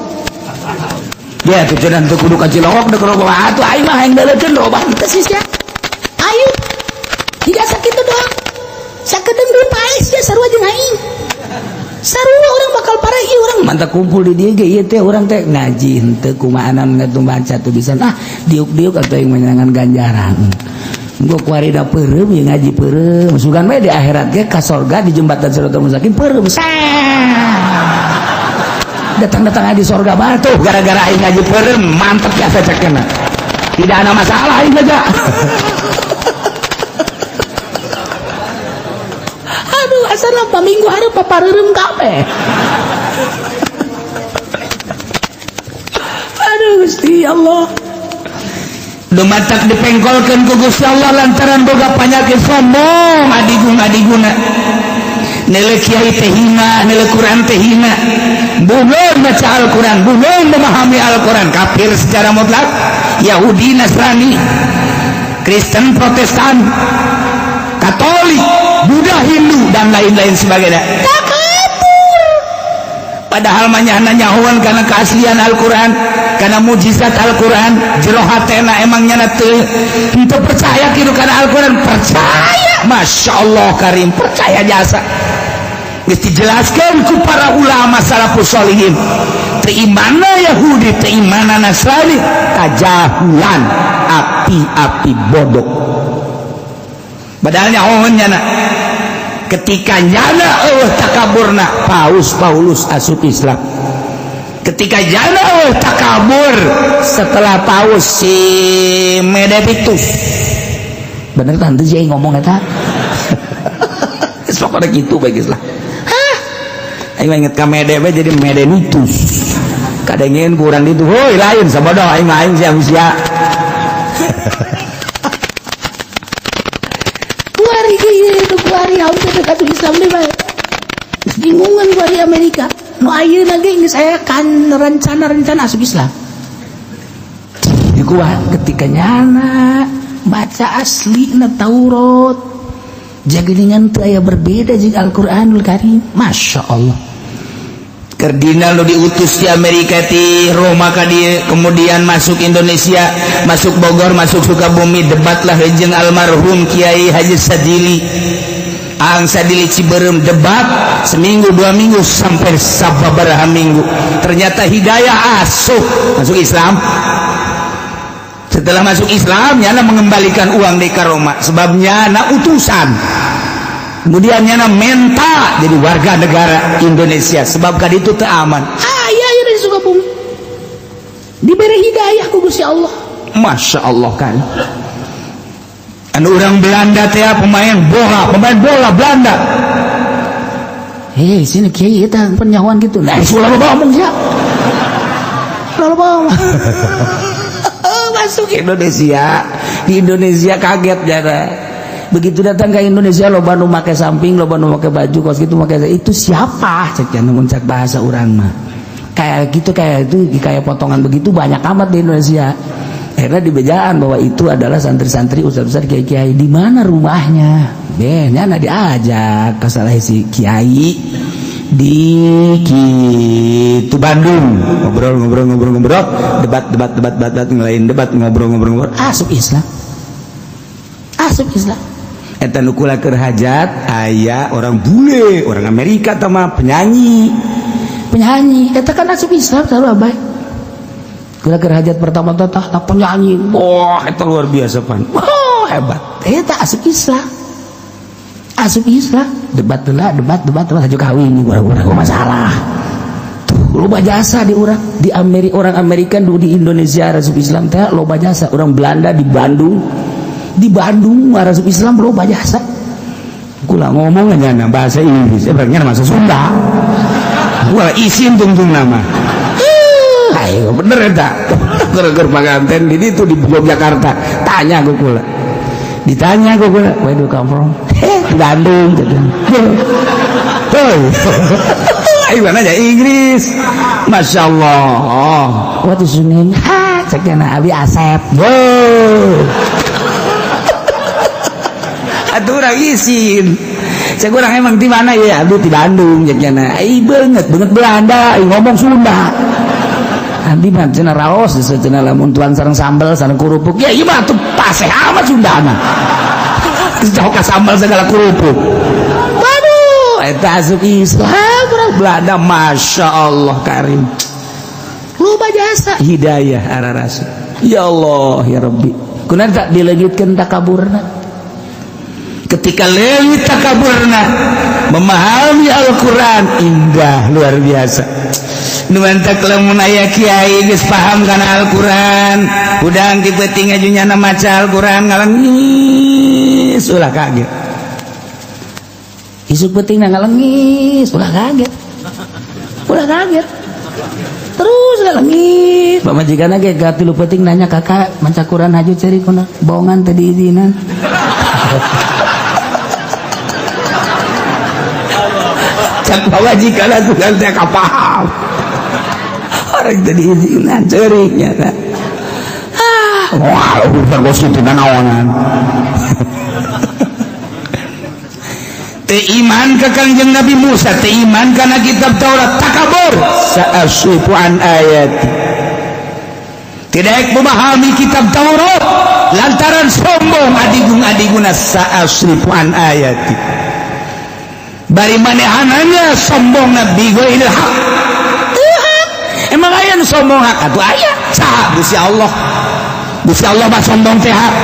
Ya, tuh cenah teu kudu ka Cilongok da kudu roba. Atuh aing mah hayang deuleukeun roba teu sih sia. Ayo. Tidak sakit doang. Sakedeung deui paes ya sarua jeung aing. Sarua orang bakal parah ieu urang mantap kumpul di dieu ge ieu teh urang teh ngaji henteu kumaha ngatu baca tuh bisa ah diuk-diuk atau yang menyenangkan ganjaran. Gua kuari da peureum ye ngaji peureum. Sugan we di akhirat ge ka sorga di jembatan Siratal Mustaqim peureum. Datang-datang di sorga batu gara-gara aing ngaji peureum mantep ya cekna. Tidak ada masalah aing aja. Aduh, asal apa minggu hari papareureum kabeh. Aduh Gusti Allah. Dumatak dipengkolkeun ku Gusti Allah lantaran boga panyakit sombong adigung-adiguna. Nele kiai teh hina, nele Quran teh hina. Belum baca Al-Quran, belum memahami Al-Quran, kafir secara mutlak, Yahudi, Nasrani, Kristen, Protestan, Katolik, Buddha, Hindu, dan lain-lain sebagainya. Takabur. Padahal manyahna nyahoan karena keaslian Al-Quran, karena mujizat Al-Quran, jero hatena emang nyana teu henteu percaya kitu kana Al-Quran, percaya. Masya Allah karim, percaya jasa. Geus dijelaskeun ku para ulama salafus sholihin. Teu imana Yahudi, teu imana Nasrani, tajahulan api-api bodoh. Padahal nyahoan nyana. Ketika nyana eueuh takaburna Paus Paulus asup Islam. Ketika nyana eueuh takabur setelah Paus si Benedictus. Bener tante sih ngomong eta. Pokoknya gitu bae geus lah. Hah? Aing mah inget ka Mede we jadi Medenitus. Kadengin kurang ditu, hoi lain sabodoh aing mah aing sia sia. Kuari kieu kuari haus teh ka Islam deui bae. Geus bingungan kuari Amerika. Nu ayeuna ge geus aya kan rencana-rencana asup Islam. Di gua ketika nyana baca asli na Taurat. Jageningan teu aya berbeda jeung Al-Qur'anul Karim. Masya Allah. Kardinal nu diutus di Amerika ti Roma ka dieu, kemudian masuk Indonesia, masuk Bogor, masuk Sukabumi, debatlah jeung almarhum Kiai Haji Sadili. Ang Sadili Ciberem debat seminggu 2 minggu sampai sababaraha minggu. Ternyata hidayah asup masuk Islam. Setelah masuk Islam, nyana mengembalikan uang di Roma, sebabnya nyana utusan. Kemudian nyana menta jadi warga negara Indonesia, sebab kan itu teu aman. Ah iya iya di Sukabumi. Diberi hidayah ku Gusti Allah. Masya Allah kan. Anu orang Belanda teh pemain bola Belanda. Hei, sini kiai eta penyahuan gitu. Nah, ulah loba omong sia. Ulah loba omong. Masuk Indonesia, di Indonesia kaget jara. Begitu datang ke Indonesia loba nu make samping, loba nu make baju kaos gitu make itu siapa? Cek jangan muncak bahasa urang mah. Kayak gitu kayak itu kayak potongan begitu banyak amat di Indonesia. Akhirnya dibejaan bahwa itu adalah santri-santri ustaz-ustaz kiai-kiai. Di mana rumahnya? Beh, nyana diajak ke salah si kiai di gitu Bandung. Ngobrol ngobrol ngobrol ngobrol, debat debat debat debat, debat ngelain debat ngobrol ngobrol ngobrol. Asup Islam. Asup Islam. Eta nu kula keur hajat aya orang bule, orang Amerika tah mah penyanyi. Penyanyi eta kan asup Islam sarua bae. Kula keur hajat pertama teh tah penyanyi. Wah, eta luar biasa pan. Wah, hebat. Eta asup Islam. Asup Islam. Debat heula, debat debat debat haju kawin urang-urang masalah. Tuh, loba jasa di urang, di Amerika orang Amerika di Indonesia asup Islam teh loba jasa, orang Belanda di Bandung. Di Bandung asup Islam loba jasa. Kula ngomong aja na bahasa Inggris, berarti bahasa Sunda. Kula isin tungtung nama. Ayo bener eta. Keur-keur panganten di ditu di Yogyakarta. Tanya ku kula. Ditanya ku kula, where do you come from? Bandung gitu. Hei. Ayo nanya Inggris. Masya Allah. What is your name? Ha, cek na Abi Asep. Wow. Atuh urang isin. Cek urang, emang di mana ya? Abdi di Bandung cek nya. Ai beungeut, beungeut Belanda, ai ngomong Sunda. Abdi mah cenah raos cenah lamun tuan sareng sambel sareng kerupuk. Ya ieu mah atuh paseh amat Sunda mah. Geus jauh ka sambal segala kerupuk. Waduh, eta asup Islam urang Belanda, Masya Allah karim. Loba jasa hidayah arah rasul. Ya Allah ya Rabbi. Kunaon tak dileungitkeun takaburna? Ketika leungit takaburna memahami Al-Qur'an indah luar biasa. Nu mantak lamun aya kiai geus paham kana Al-Qur'an, hudang ti peuting aju nyana maca Al-Qur'an ngalengis ulah kaget. Isuk peuting ngalengis ulah kaget. Ulah kaget. Terus ngalengis. Pamajikanna ge gatilu peuting nanya, "Kakak maca Quran haju ceri kuna bohongan teu diizinan." Cak pamajikanna tuh kan teh paham. Orang teu diizinan ceuriknya kan. Ah, wah, urusan bos itu naonan. Teu iman ka Kangjeng Nabi Musa, teu iman kana kitab Taurat, takabur. Sa'asrifu an ayati. Tidak memahami kitab Taurat lantaran sombong adigung-adiguna, sa'asrifu an ayati. Bari manehananya sombong nabi ghairil haq. Emang aya nu sombong hak atuh aya? Saha? Gusti Allah. Gusti Allah mah sombong teh hak.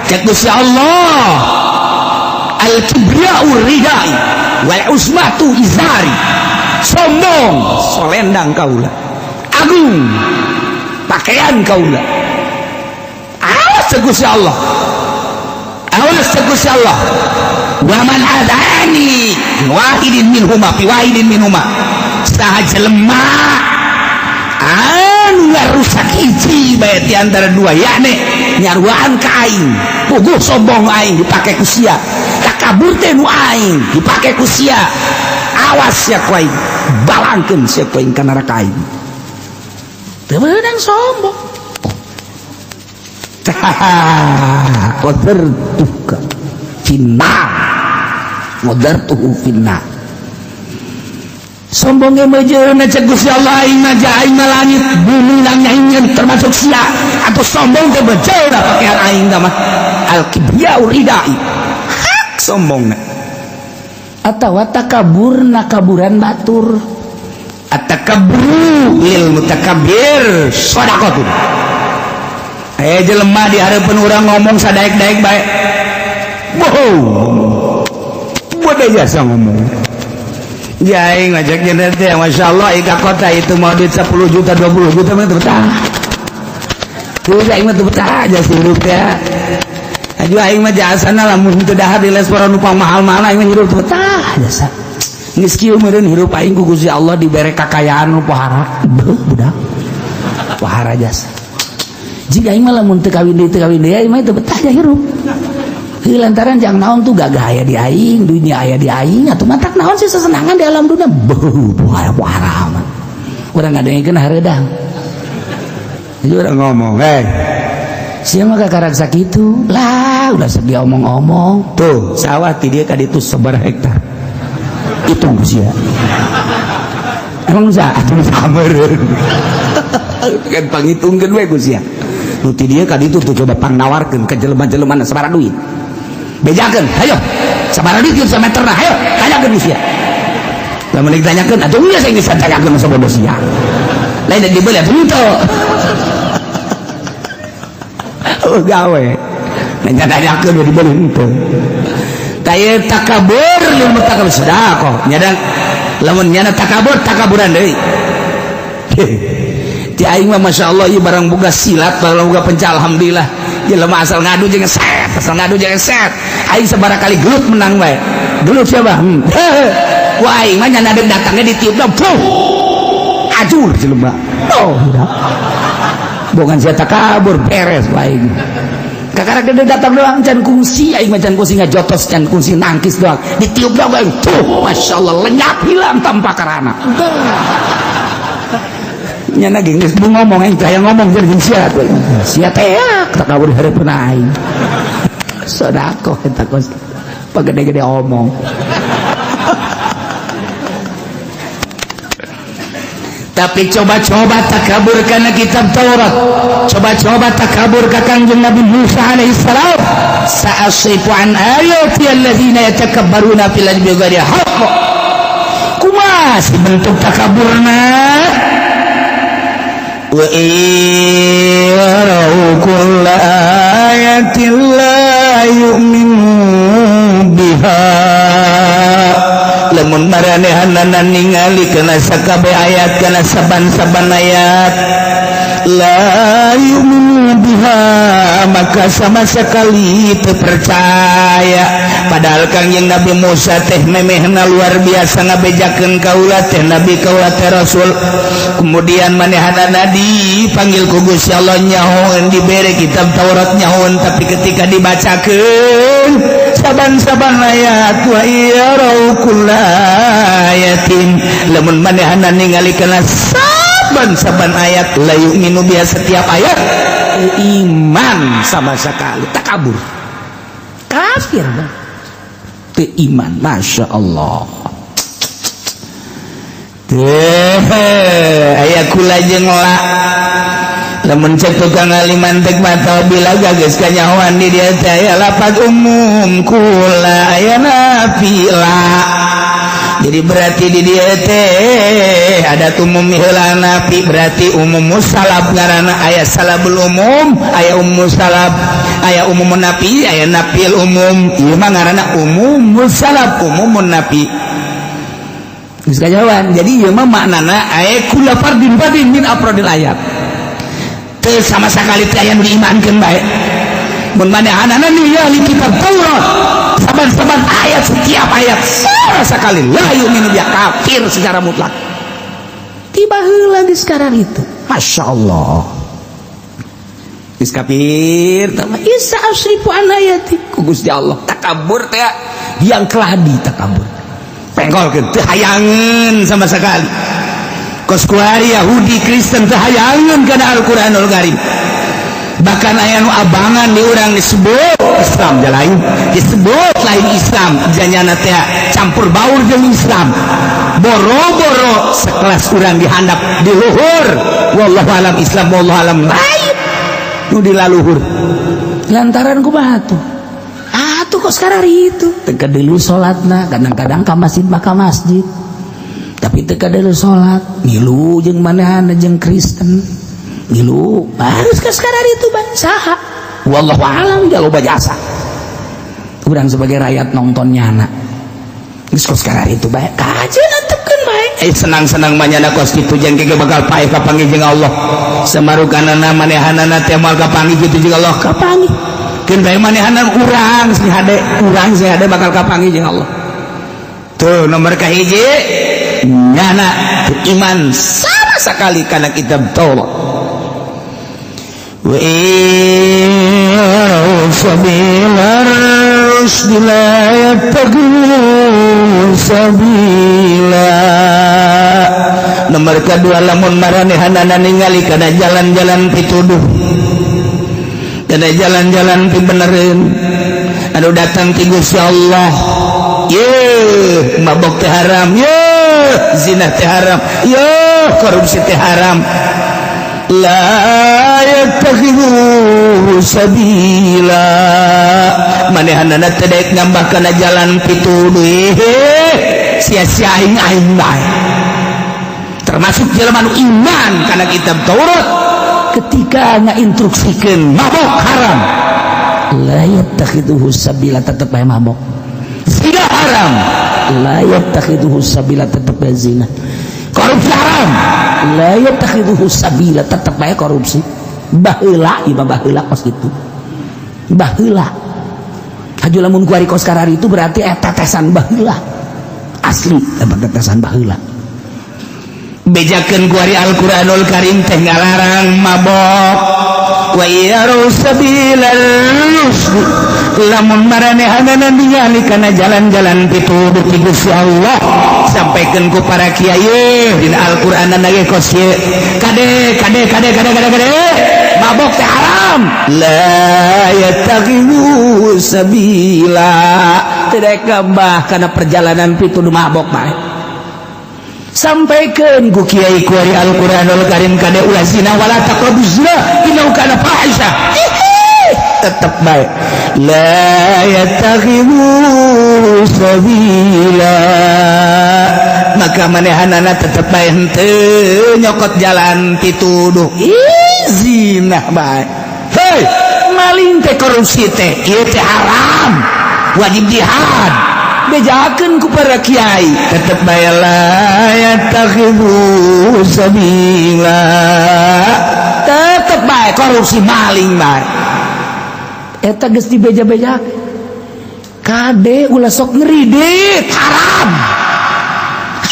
Cek Gusti Allah, al-kibriya'u ridai wal usmatu izari. Sombong solendang kaula, agung pakaian kaula. Awas cek Gusti Allah, awas cek Gusti Allah. Wa man adani wahidin minhuma fi wahidin minhuma, saha jelema anu ngarusak hiji bae di antara dua, yakni nyaruaan ka aing, puguh sombong aing dipake ku sia, takabur teh nu aing dipake ku sia, awas sia ku aing balangkeun sia ku aing ka neraka aing. Teu meunang sombong. Tah, qadartuka finnar, qadartuhu finnar. Sombongnya mejeuna cek Gusti Allah, aing mah aing mah langit bumi nang termasuk sia atau sombong teh bejeuna pakaian aing tah mah al kibriyau ridai. Hak sombongna. Atawa takaburna kaburan batur. At-takabburu lil mutakabbir shadaqatun. Aya jelema di hareupeun urang ngomong sadaek-daek bae. Bohong. Bodoh jasa ngomong. Ya aing ngajak jenderal teh, Masya Allah, ika kota itu mau duit 10 juta 20 juta mah teu betah. Teu aing mah teu betah jasa hirup teh. Aju aing mah jasana lamun teu dahar di restoran nu mahal-mahal aing mah hirup teu betah jasa. Geus kieu meureun hirup aing ku Gusti Allah dibere kakayaan nu pohara. Beuh budak. Pohara jasa. Jika aing mah lamun teu kawin deui aing mah teu betah ja hirup. Heuh lantaran jang naon tuh gagah aya di aing, dunia aya di aing, atuh matak naon sih sesenangan di alam dunia. Beuh, pohara amat. Urang ngadengkeun hareudang. Jadi urang ngomong, "Hei, sia mah kakarak sakitu." Lah, ulah sok diomong-omong. Tuh, sawah ti dieu ka ditu sabaraha hektar. Hitung ku sia. Emang bisa? Atuh sameureun. Kan pangitungkeun we ku sia. Nu ti dieu ka ditu tuh coba pangnawarkeun ka jelema-jelemana sabaraha duit. Bejakeun, hayo. Sabaraha duit sameterna, hayo, tanyakeun ku sia. Lamun ditanyakeun, atuh geus aing geus tanyakeun sabodo sia. Lain dibeli atuh henteu. Oh gawe. Nanya-nanyakeun we dibeli henteu. Tah ieu takabur lil mutakabir sedekah. Nyadang lamun nyana takabur takaburan deui. Ti aing mah Masya Allah ieu barang boga silat, barang boga penca alhamdulillah. Jelema asal ngadu jeung set, asal ngadu jeung set. Aing sabaraha kali gelut menang bae. Gelut siapa? Ku aing mah nyana deuk datangnya ditiupna, puh. Ajur jelema. Oh, udah. Bukan sia takabur beres ku aing. Kakara gede datang doang can kungsi aing mah can kungsi ngajotos can kungsi nangkis doang. Ditiup doang aing. Tuh, Masya Allah lenyap hilang tanpa karana. Nyana geus ngomong aing teh ngomong jeung sia. Sia teh takabur hareupeun aing. Sedekah eta kos pagede-gede omong. Tapi coba-coba takabur karena kitab Taurat, coba-coba takabur ka Kangjeng Nabi Musa alaihissalam. Sa'asifu an ayati alladzina yatakabbaruna fil ardi bighairi haqq. Kumaha si bentuk takaburna? Wa yarau kulla ayatin la yu'minu biha. Lamun maranehanana ningali kana sakabeh ayat kana saban-saban ayat la yu'minu biha, maka sama sekali teu percaya. Padahal Kangjeng Nabi Musa teh memehna luar biasa ngabejakeun kaula teh nabi kaula teh rasul. Kemudian manehanana dipanggil ku Gusti Allah nyahoeun, dibere kitab Taurat nyahoeun, tapi ketika dibacakeun saban-saban ayat wa yarau kulla ayatin, lamun manehana ningali kana saban-saban ayat la yu'minu biha, setiap ayat iman sama sekali takabur kafir teu iman. Masya Allah. Teh aya kula jeung la lamun cek tukang aliman tek mata bila geus kanyahoan di dieu teh aya lapat umum kula aya nafi la. Jadi berarti di dieu teh ada umum heula nafi, berarti umum musalab ngaranna, aya salabul umum, aya umum salab, aya umum nafi, aya nafil umum. Ieu mah ngaranna umum musalab, umum nafi. Geus kajawan. Jadi ieu mah maknana aya kula fardin fardin min afradil ayat. Teu sama sekali teh aya nu diimankeun bae. Mun manehanana ningali kitab Taurat saban-saban ayat setiap ayat sama sekali la yu'minu biha, kafir secara mutlak. Tiba heula geus sekarang itu. Masya Allah. Geus kafir tama isa asrifu an ayati ku Gusti Allah. Takabur teh yang keladi takabur. Pengkolkeun teu hayangeun sama sekali. Kos kuari Yahudi Kristen teu hayangeun kana Al-Qur'anul Karim. Bahkan aya nu abangan di urang disebut Islam lain, disebut lain Islam, janyana teh campur baur jeung Islam. Boro-boro sekelas urang dihandap di luhur. Wallahu alam Islam, wallahu alam lain. Nu di laluhur. Lantaran kumaha tuh? Atuh kok sekarang itu teu deulu salatna, kadang-kadang ka masjid maka masjid. Tapi teu deulu salat, ngilu jeung manehna jeung Kristen. Ngilu harus ke sekarang itu bang saha. Wallahu alam jaloba jasa. Urang sebagai rakyat nonton nyana. Geus kos sekarang itu bae kajeun antepkeun bae. Senang-senang manyana kos kitu jeung ge bakal paeh kapanggih jeung Allah. Samarukanana manehanana teh moal kapanggih kitu jeung Allah kapanggih. Keun bae manehana urang sing hade, urang sing hade bakal kapanggih jeung Allah. Tuh nomor kahiji nyana iman sama sekali kana kitab Taurat. Wa sabilar rusdi la yattaqu sabila. Nomor kedua lamun maranehanana ningali kana jalan-jalan pituduh, kana jalan-jalan pibenereun anu datang ti Gusti Allah. Ye mabok teh haram, ye zina teh haram, ye korupsi teh haram. La yattakhidhu sabila. Manehanana teh daek ngambah kana jalan pituduh, sia-sia aing aing bae. Termasuk jelema nu iman kana kitab Taurat ketika ngainstruksikeun mabok haram, la yattakhidhu sabila tetep bae mabok. Zina haram, la yattakhidhu sabila tetep bae zina. Korupsi haram, la yattakhidhu sabila tetep bae korupsi. Baheula ieu mah baheula kos kitu. Baheula. Haju lamun kuari kos karari itu berarti eta tetesan baheula. Asli eta tetesan baheula. Bejakeun kuari Al-Qur'anul Karim teh ngalarang mabok. Wa yaru sabilal rusd. Lamun maranehanana ningali kana jalan-jalan pituduh ti Gusti Allah, sampaikeun ku para kiai dina Al-Qur'anna ge kos ieu. Kade kade kade kade kade kade. Mabok teh haram. La yattakhidhu sabila. Teu daek ngambah kana perjalanan pituduh mabok bae. Sampaikan ku kiai kuari Al-Qur'anul Karim kade ulah zina wala taqrabuz zina innahu kana fahisha. Tetep bae la yattakhidhu sabila. Maka manehanana tetep bae henteu nyokot jalan pituduh. Ih, zina bae. Hei, maling teh korupsi teh ieu teh haram. Wajib jihad. Bejakeun ku para kiai tetep bae la yattakhidhu sabila. Tetep bae korupsi maling bae. Eta geus dibeja-beja. Kade ulah sok ngeridit haram.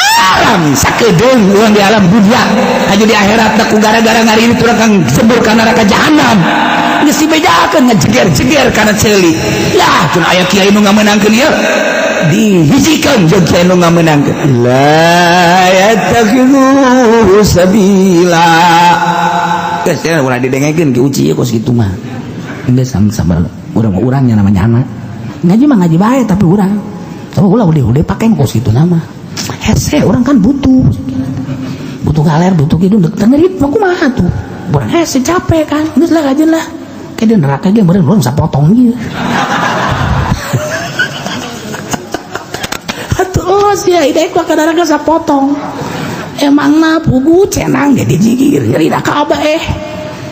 Haram sakedeung urang di alam dunia hayu di akhirat ku gara-gara ngaridit urang kang jebur ka neraka jahanam. Geus dibejakeun ngajeger-jeger kana ceuli. Lah tun aya kiai nu ngamenangkeun ieu. Dihijikeun jeung kiai nu ngamenangkeun. La yattakhidhu sabila. Geus ulah didengekeun ki uci kos kitu mah. Geus sabar urang mah urangnya namanya anak. Ngaji mah ngaji bae tapi urang. Oh ulah udah pake kos kitu nama. Hese urang kan butuh. Butuh galer, butuh kitu teu ngerit mah kumaha tuh. Urang hese capek kan. Geus lah kajeun lah. Ke di neraka ge meureun urang sapotong ieu. Atuh oh sia idek mah ka neraka sapotong. Emangna pugu cenang ge dijigir nyerina ka abah eh.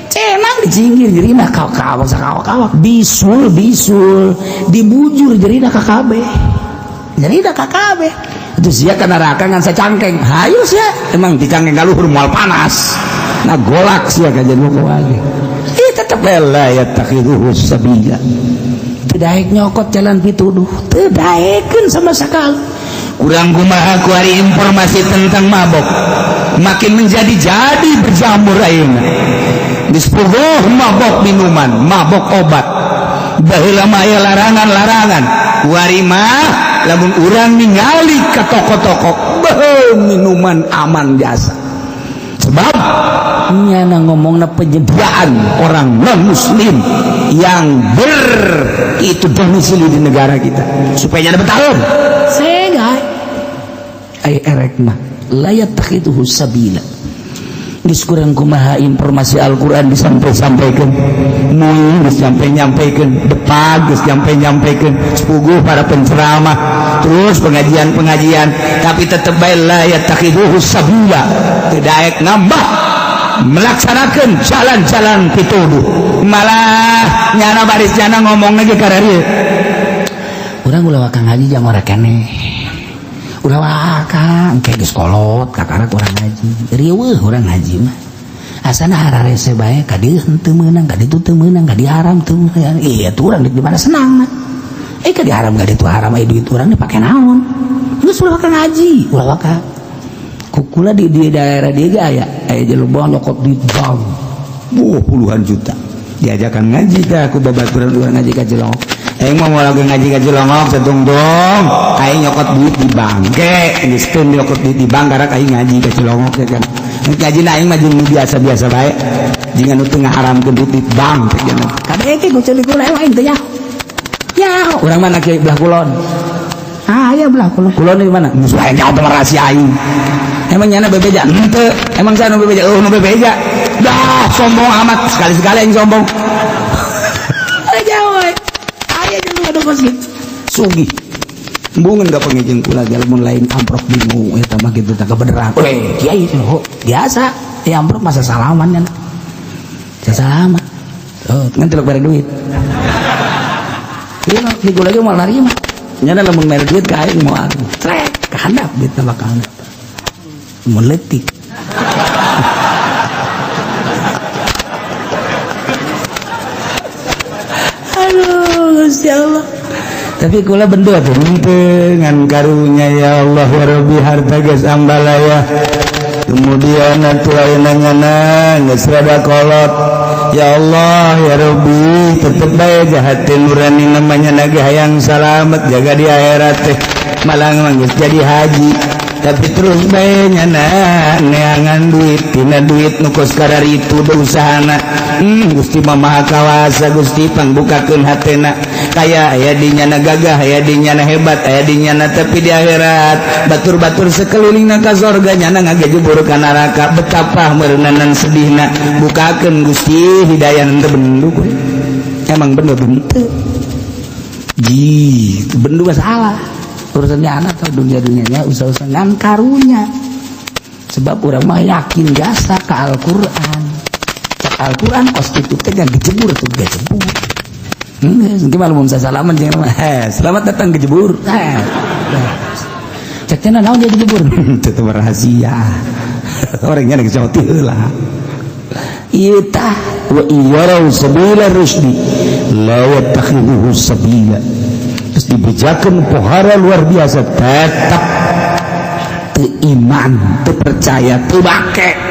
Cenang dijinggir jerina ka kawak sakawak-kawak bisul bisul dibujur jerina ka kabeh. Jerina ka kabeh. Itu sia ka neraka ngan sacangkeng. Hayu sia emang dicangkeng ka luhur moal panas. Nah golak sia ka jadi wae. Ih tetep la yattakhidhu sabila. Teu daek nyokot jalan pituduh. Teu daekeun sama sakali. Kurang kumaha ku ari informasi tentang mabok makin menjadi-jadi berjamur ayeuna. Geus puguh mabok minuman, mabok obat. Baheula mah aya larangan-larangan. Kuari mah lamun urang ningali ka toko-toko, beuh minuman aman jasa. Sebab nyana ngomongna penyediaan orang non muslim yang ber itu domisili di negara kita supaya nyana bertahun. Sega ai erek mah la yattakhidhu sabila. Geus kurang kumaha informasi Al-Qur'an disampai-sampaikeun, mui geus nyampe-nyampekeun, depak geus nyampe-nyampekeun, sepuguh para penceramah, terus pengajian-pengajian, tapi tetep bae la yattakhidhu sabila. Teu daek nambah melaksanakan jalan-jalan pituduh. Malah nyana baris nyana ngomong lagi kararieu. Urang ulah wakang ngaji jang ora keneh. Ulah wakang engke geus kolot kakarak urang ngaji. Riweuh urang ngaji mah. Asana hararese bae ka dieu henteu meunang, ka ditu teu meunang, ka dieu haram teu meunang. Iya tuh urang di mana senang mah. Ka dieu haram ka ditu haram aya duit urang dipake naon. Geus ulah wakang ngaji, ulah wakang. Kukula di daerah dia ge aya jelema nyokot duit bank. Wuh puluhan juta. Diajakan ngaji teh ku babaturan urang ngaji ka Cilongok. Aing mah moal lagi ngaji ka Cilongok satungtung. Aing nyokot duit di bank. Ge geus teu nyokot duit di bank karak aing ngaji ka Cilongok teh kan. Ngaji na aing mah jeung biasa-biasa bae. Jeung anu teu ngaharamkeun duit di bank teh kan. Kadeke ku ceuli kula aing teh nyaho. Nyaho urang mana kieu belah kulon. Ah aya belah kulon. Kulon di mana? Musuh aing nyaho rahasia aing. Emang nyana bebeja? Henteu. Emang saya nu bebeja? Oh, nu bebeja. Dah, sombong amat. Sekali-sekali yang sombong. Aja we. Aya jeung nu kos kitu. Sugih. Embungeun ka pangijeng kula lamun lain amprok bingung eta mah kitu teh kebeneran. Weh, kiai oh, biasa. Ya amprok masa salaman kan. Salaman. Oh, ngan teluk bare duit. Ieu mah di kula ge moal narima. Nyana lamun mere duit ka aing moal. Trek, ka handap duit mah ka handap. Meletik. Aduh, Gusti Allah. Tapi kula bendo atuh henteu ngan karunya ya Allah ya Rabbi harta geus ambalaya. Kemudian atuh ayeuna nyana geus rada kolot. Ya Allah ya Rabbi tetep bae jahat teh nurani namanya nage hayang salamet jaga di akhirat teh. Malah mah geus jadi haji. Tapi terus bae nyana neangan duit tina duit nu kos kararitu da usahana. Gusti mah Maha Kawasa. Gusti, pangbukakeun hatena. Kaya aya di nyana, gagah aya di nyana, hebat aya di nyana, tapi di akhirat batur-batur sekelilingna ka sorga, nyana ngagejebur ka neraka. Betapa meureunanan sedihna. Bukakeun, Gusti, hidayah. Teu bendu, emang bener bentu ji bendu. Masalah urusannya anak atau dunia dunianya usaha-usaha ngan karunya, sebab urang mah yakin jasa ke Al-Quran. Cek Al-Quran kos itu teh gejebur tuh gejebur. Gimana mau salaman jangan, eh, selamat datang gejebur. Eh, cek teh naon jadi gejebur itu rahasia, orangnya lagi coti heula. Ieu tah, wa yarau sabila rusdi la yattakhidhuhu sabila. Terus dibejakeun pohara luar biasa, tetap teu iman, teu percaya, teu bake.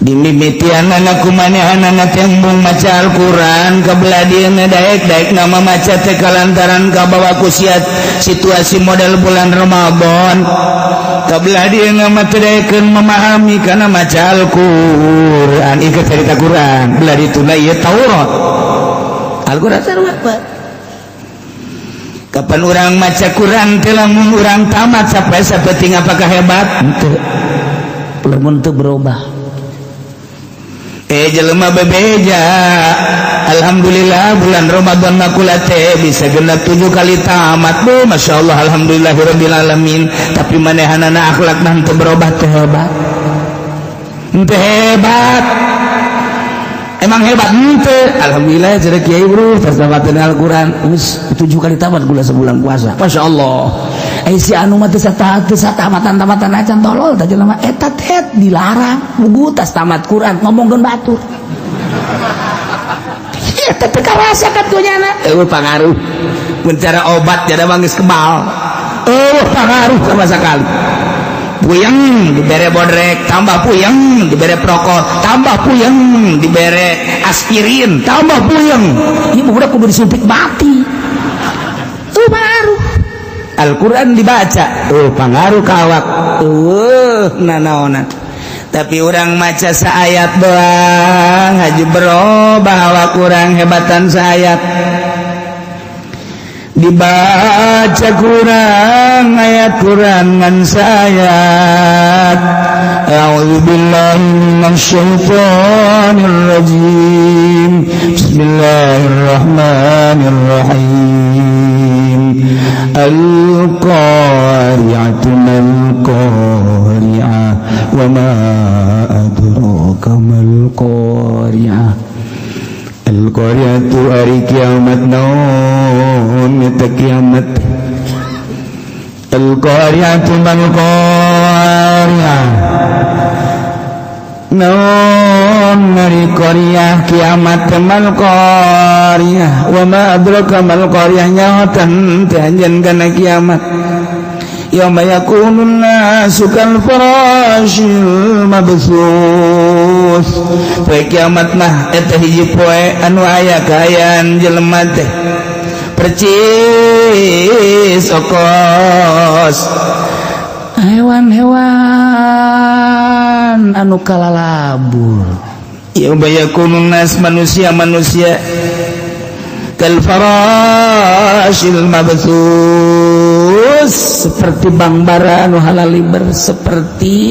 Dimimitian anak kumanehanana tembung maca Al-Quran kebelah daek daek nama maca teh kalantaran kabawa ku situasi model bulan Ramadan. Kebelah dia nama teu daekeun memahami karena maca Al-Quran ieu cerita Quran belah dituna ieu Taurat. Al-Quran sarua. Kapan urang maca Quran teh, lamun urang tamat sampai sapeting, apakah hebat? Henteu, lamun teu berubah. Eh, jelema bebeja, alhamdulillah bulan Ramadan makula teh bisa genap 7 kali tamat bu. Masya Allah, alhamdulillahirabbil alamin. Tapi manehanana akhlak mah teu berubah, teu hebat. Henteu hebat. Emang hebat henteu? Alhamdulillah jadi kiai bro, tas tamatin Al-Quran geus 7 kali tamat gula sebulan puasa. Masya Allah. Eh, si anu mah teu satamatan tamatan acan, tolol tah jelema eta teh. Dilarang bugu tas tamat Quran ngomongkeun batur. Eta teh karasa katunyana. Eueuh pangaruh. Mun cara obat jadi mah geus kebal. Eueuh pangaruh sama sekali. Puyeng dibere Bodrex, tambah puyeng, dibere Procold, tambah puyeng, dibere aspirin, tambah puyeng. Ieu budak kudu disuntik mati. Tuh pangaruh. Al-Quran dibaca, oh pangaruh ka awak, eueuh nanaonan. Tapi orang maca saayat doang haji berubah awak kurang hebatan. Saayat dibaca kurang, ayat kurang ngan sayat. A'udzu billahi minasyaitonir rajim. Bismillahirrahmanirrahim. Al-qari'atu mal qari'ah wa ma adraka mal qari'ah. Al-qari'atu ari kiamat. Naon eta kiamat? Al-qari'atu mal qari'ah. Naon ari qari'ah kiamat? Mal qari'ah wa ma adraka mal qari'ah. Nyahotan teh anjeun kana kiamat? Yauma yakunun nasu kal farashil mabtsus. Poe kiamat mah eta hiji poe anu aya kaayaan jelema teh percis okos hewan-hewan anu kalalabur. Yauma yakunun nas, manusia-manusia, kal farashil mabtsus, seperti bangbara anu halaliber, seperti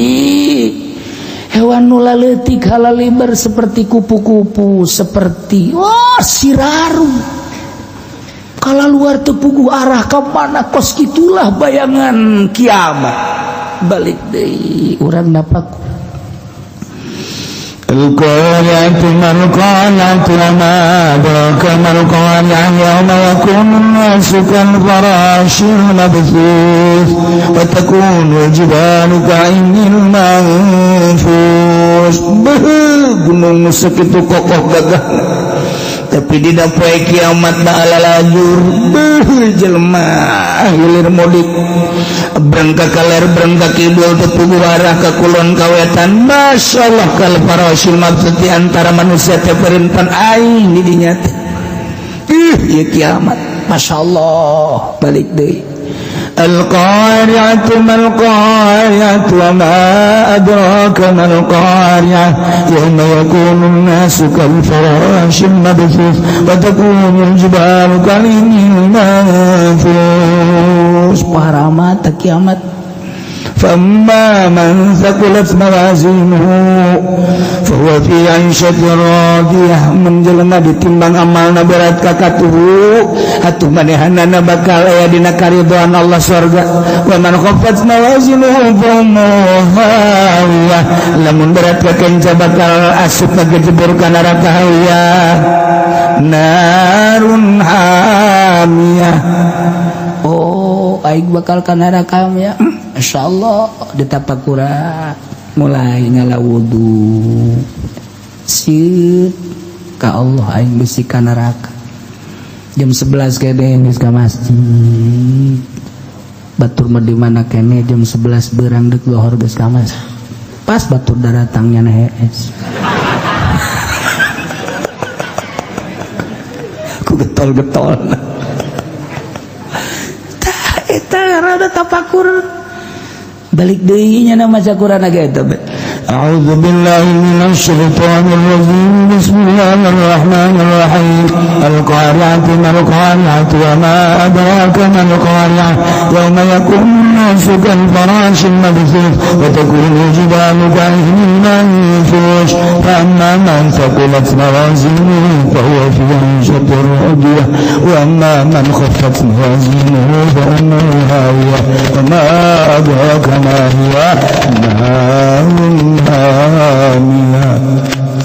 hewan nu laletik halaliber, seperti kupu-kupu, seperti wah siraru kalau luar tepugu arah ke mana. Kos itulah bayangan kiamat. Balik deui urang napak. القارعة ما القارعة وما أدراك ما القارعة. يوم يكون الناس كالفراش المبثوث وتكون الجبال كالعهن المنفوش. Gunung segitu kokoh gagah, tapi di poe kiamat mah lajur. Beuh, jelema hilir mudik, berangkat kaler, berangkat kidul, tepugu arah ke kulon kawetan. Masya Allah, kal farasyil mabtsuts, di antara manusia teh perimpan aing di dinya teh. Ih, ieu kiamat. Masya Allah, balik deui. القارعة ما القارعة وما أدراك ما القارعة يوم يكون الناس كالفراش المبثوث وتكون الجبال كالعهن المنفوش. Pohara amat kiamat. فأما من ثقلت موازينه فهو في عيشة راضية. Mun jelema ditimbang amalna berat kakatuhu, atuh manehanana bakal aya dina karidhoan Allah, surga. Wa man khaffat mawazinuhu fa ummuhu hawiyah. Lamun berat kakenca bakal asup ngajebur ka neraka hawiyah, narun hamiyah. Oh, aing bakal ka neraka ya. Masya Allah, ditapakura mulai ngala wudu sit ka Allah, aing bisi ka neraka. Jam 11 kene geus ka masjid. Batur mah di mana kene, jam 11 berang dek lohor geus ka masjid. Pas batur daratangnya hees ku getol-getol. Tah eta rada tapakur balik deui nya maca Quran ge eta. أعوذ بالله من الشيطان الرجيم. بسم الله الرحمن الرحيم. القارعة ما القارعة وما أدراك ما القارعة يوم يكون الناس كالفراش المبثوث وتكون الجبال كالعهن المنفوش. فأما من ثقلت موازينه فهو في عيشة راضية، وأما من خفت موازينه فأمه هاوية، وما أدراك ما هي، نار hamiyah.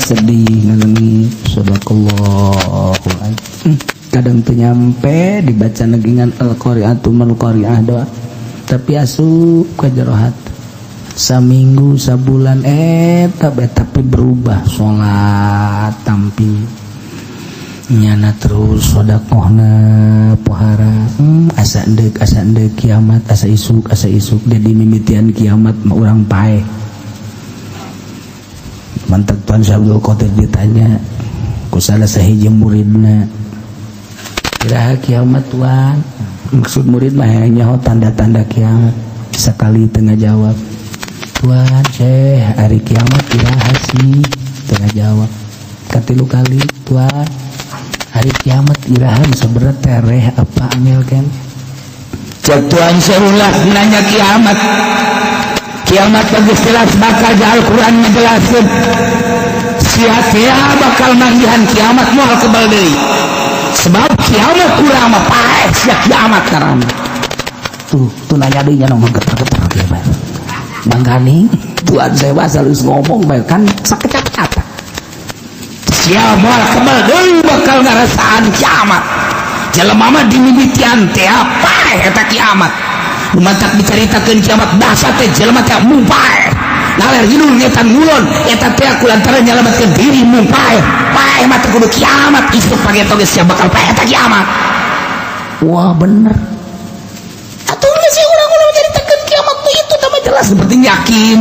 Sedih ngalami sadaqallahu. Kadang teu nyampe dibaca negingan al-qari'atu mal qari'ah doa, tapi asup ka jero hati saminggu sabulan eta bae, tapi berubah salat tampi nyana terus sedekahna pohara. Asa endek kiamat, asa isuk jadi mimitian kiamat mah urang paeh. Mantap Tuan Syekh Abdul Qadir ditanya ku salah sahiji muridna, "Iraha kiamat, Tuan?" Maksud murid mah nyaho tanda-tanda kiamat. Sekali tengah jawab, "Tuan Syekh, hari kiamat iraha sih?" Tengah jawab. Katilu kali, "Tuan, hari kiamat iraha?" Sebenarnya tereh apa angel kan? Cek Tuan Syekh ulah nanya kiamat. Kiamat geus jelas bakal di Al-Qur'an ngajelaskeun. Sia-sia bakal manggihan kiamat moal kebal deui. Sebab kiamat kurang mah paeh sia kiamat karana. Tuh, tuh nanya deui nya ngomong geter-geter kieu bae. Bang Gani, Tuan saya asal geus ngomong bae kan sakecap kata. Sia moal kebal deui bakal ngarasaan kiamat. Jelema mah dimimitian teh paeh eta kiamat. Mantak diceritakeun kiamat dahsyat teh jelema teh mung paeh. Ngaler ngidul ngetan ngulon eta teh kulantaran nyalametkeun diri mung paeh. Paeh mah teh kudu kiamat isuk pageto geus sia bakal paeh eta kiamat. Wah bener. Atuh geus sih urang-urang nyaritakeun kiamat tuh itu tambah jelas seperti yakin.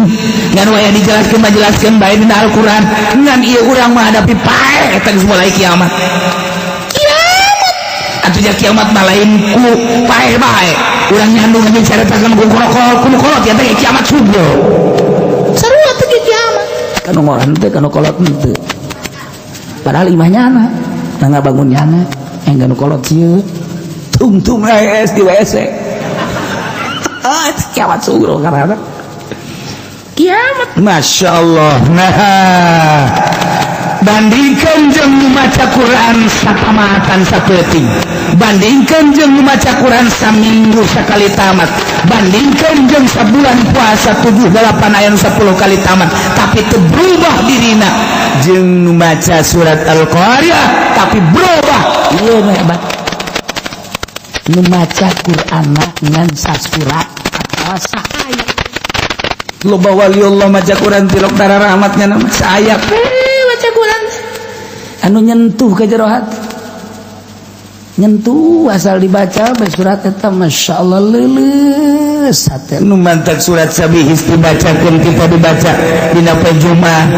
Ngan waya dijelaskeun mah jelaskeun bae dina Al-Qur'an. Ngan ieu urang menghadapi paeh eta geus mulai kiamat. Kiamat. Atuh ja kiamat mah lain ku paeh bae. Urang nyandung aja caritakeun ku kolot ya teh kiamat subuh. Sarua teh kiamat. Kanu ngoran teh kanu kolot henteu. Padahal imah nyana, nah ngabangun nyana, yang kanu kolot sieun. Tungtung es di WC. Ah, itu kiamat subuh karena kiamat. Masya Allah. Nah, bandingkan jeung maca Quran satamatan sapeuting, bandingkan jeung maca Quran saminggu sekali tamat, bandingkan jeung sabulan puasa 7 8 ayat 10 kali tamat, tapi teu berubah dirina. Jeung maca surat Al-Qari'ah tapi berubah. Ieu mah hebat. Nu maca Quran ngan sasurat atawa saayat. Loba wali Allah maca Quran tilok darah rahmatnya nama saayat. Maca Quran anu nyentuh ke jero hati. Nyentuh asal dibaca bae surat eta Masya Allah leuleus hate. Nu mantak surat Sabihis dibacakeun kita dibaca dina poe Jumat,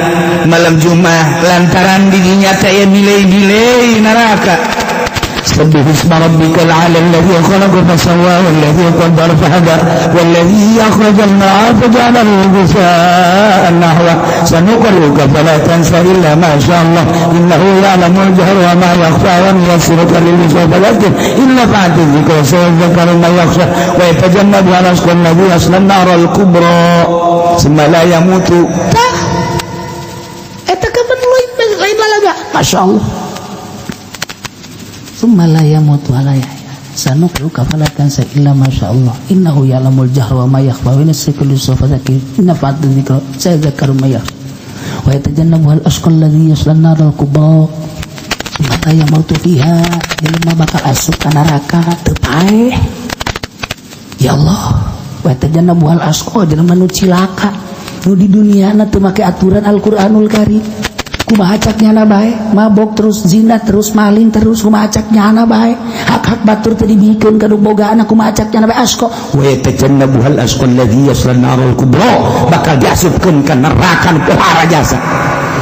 malam Jumat, lantaran didinya teh aya nilai-nilai neraka. Sabbih isma rabbikal a'la alladhi khalaqa fasawwa walladhi qaddara fahada walladhi akhraja al-mar'a faja'alahu ghutha'an nahwa. Sanuqri'uka fala tansa illa ma syaa Allah innahu ya'lamul jahra wa ma yakhfa wa nuyassiruka lil-yusra fadhakkir in nafa'ati dzikra sayadhakkaru man yakhsha wa yatajannabuha al-ashqa alladhi yasla an-nara al-kubra tsumma la yamutu. Tah eta kapan lain lalaga, Masya Allah. Tsumma la yamutu wa la yahya. Sanuqri'uka fala tansa illa ma syaa Allah innahu ya'lamul jahra wa ma yakhfa wa nuyassiruka lil-yusra fadhakkir in nafa'ati dzikra sayadhakkaru man yakhsha wa yatajannabuha al-ashqa alladhi yasla an-nara al-kubra tsumma la yamutu fiha. Jelema bakal asup ka neraka teu paeh. Ya Allah, wa yatajannabuha al-ashqa, jelema nu cilaka nu di dunia na teu make aturan Al-Qur'anul Karim. Kumaha cak nyana bae, mabok terus, zina terus, maling terus, kumaha cak nyana bae, hak-hak batur teu dibikeun ka nu bogaana, kumaha cak nyana bae, asqa. Wa yatajannabuha al-ashqa alladhi yasla an-nara al-kubra, bakal diasupkeun ka neraka nu pohara jasa.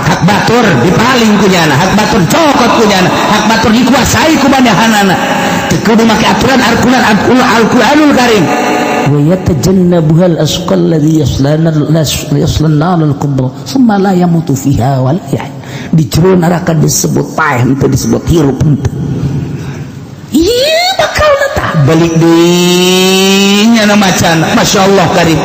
Hak batur dipaling ku nyana, hak batur cokot ku nyana, hak batur dikuasai ku manehanana, teu kudu make aturan Al-Qur'an, Al-Qur'anul Karim. Wa yatajannabuha al-ashqa alladhi yasla an-nar al-kubra thumma la yamutu fiha wa la yahya. Di jero neraka disebut paeh henteu, disebut hirup henteu. Ieu bakal tah balik deui nyana macana, Masya Allah karim,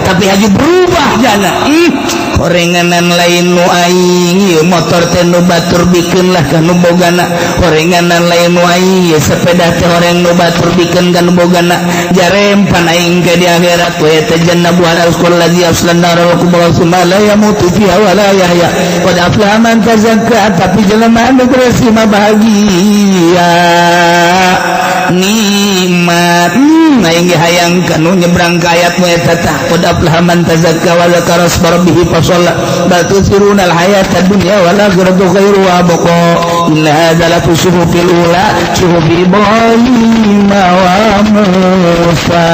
tapi haji berubah jana. Ih, horenganan lain nu aing ieu, motor teh nu batur bikeun lah ka nu bogana. Horenganan lain nu aing ieu, sepeda teh horeng nu batur bikeun ka nu bogana. Jarempan aing ke di akhirat. Wa yatajannabuha al-ashqa alladhi yasla an-nar al-kubra tsumma la yamutu fiha wa la yahya. Qad aflaha man tazakka, tapi jelema anu bersih mah bahagia nikmat. Aing ge hayang kanu nyebrang ka ayat nu eta tah, qad aflaha man tazakka wa dzakara isma rabbih fa shalla bal tusiruna al-hayata dunya wal akhiratu khairu wa abqa. Inna hadza la fi suhufil ula suhufi Ibrahim wa Musa.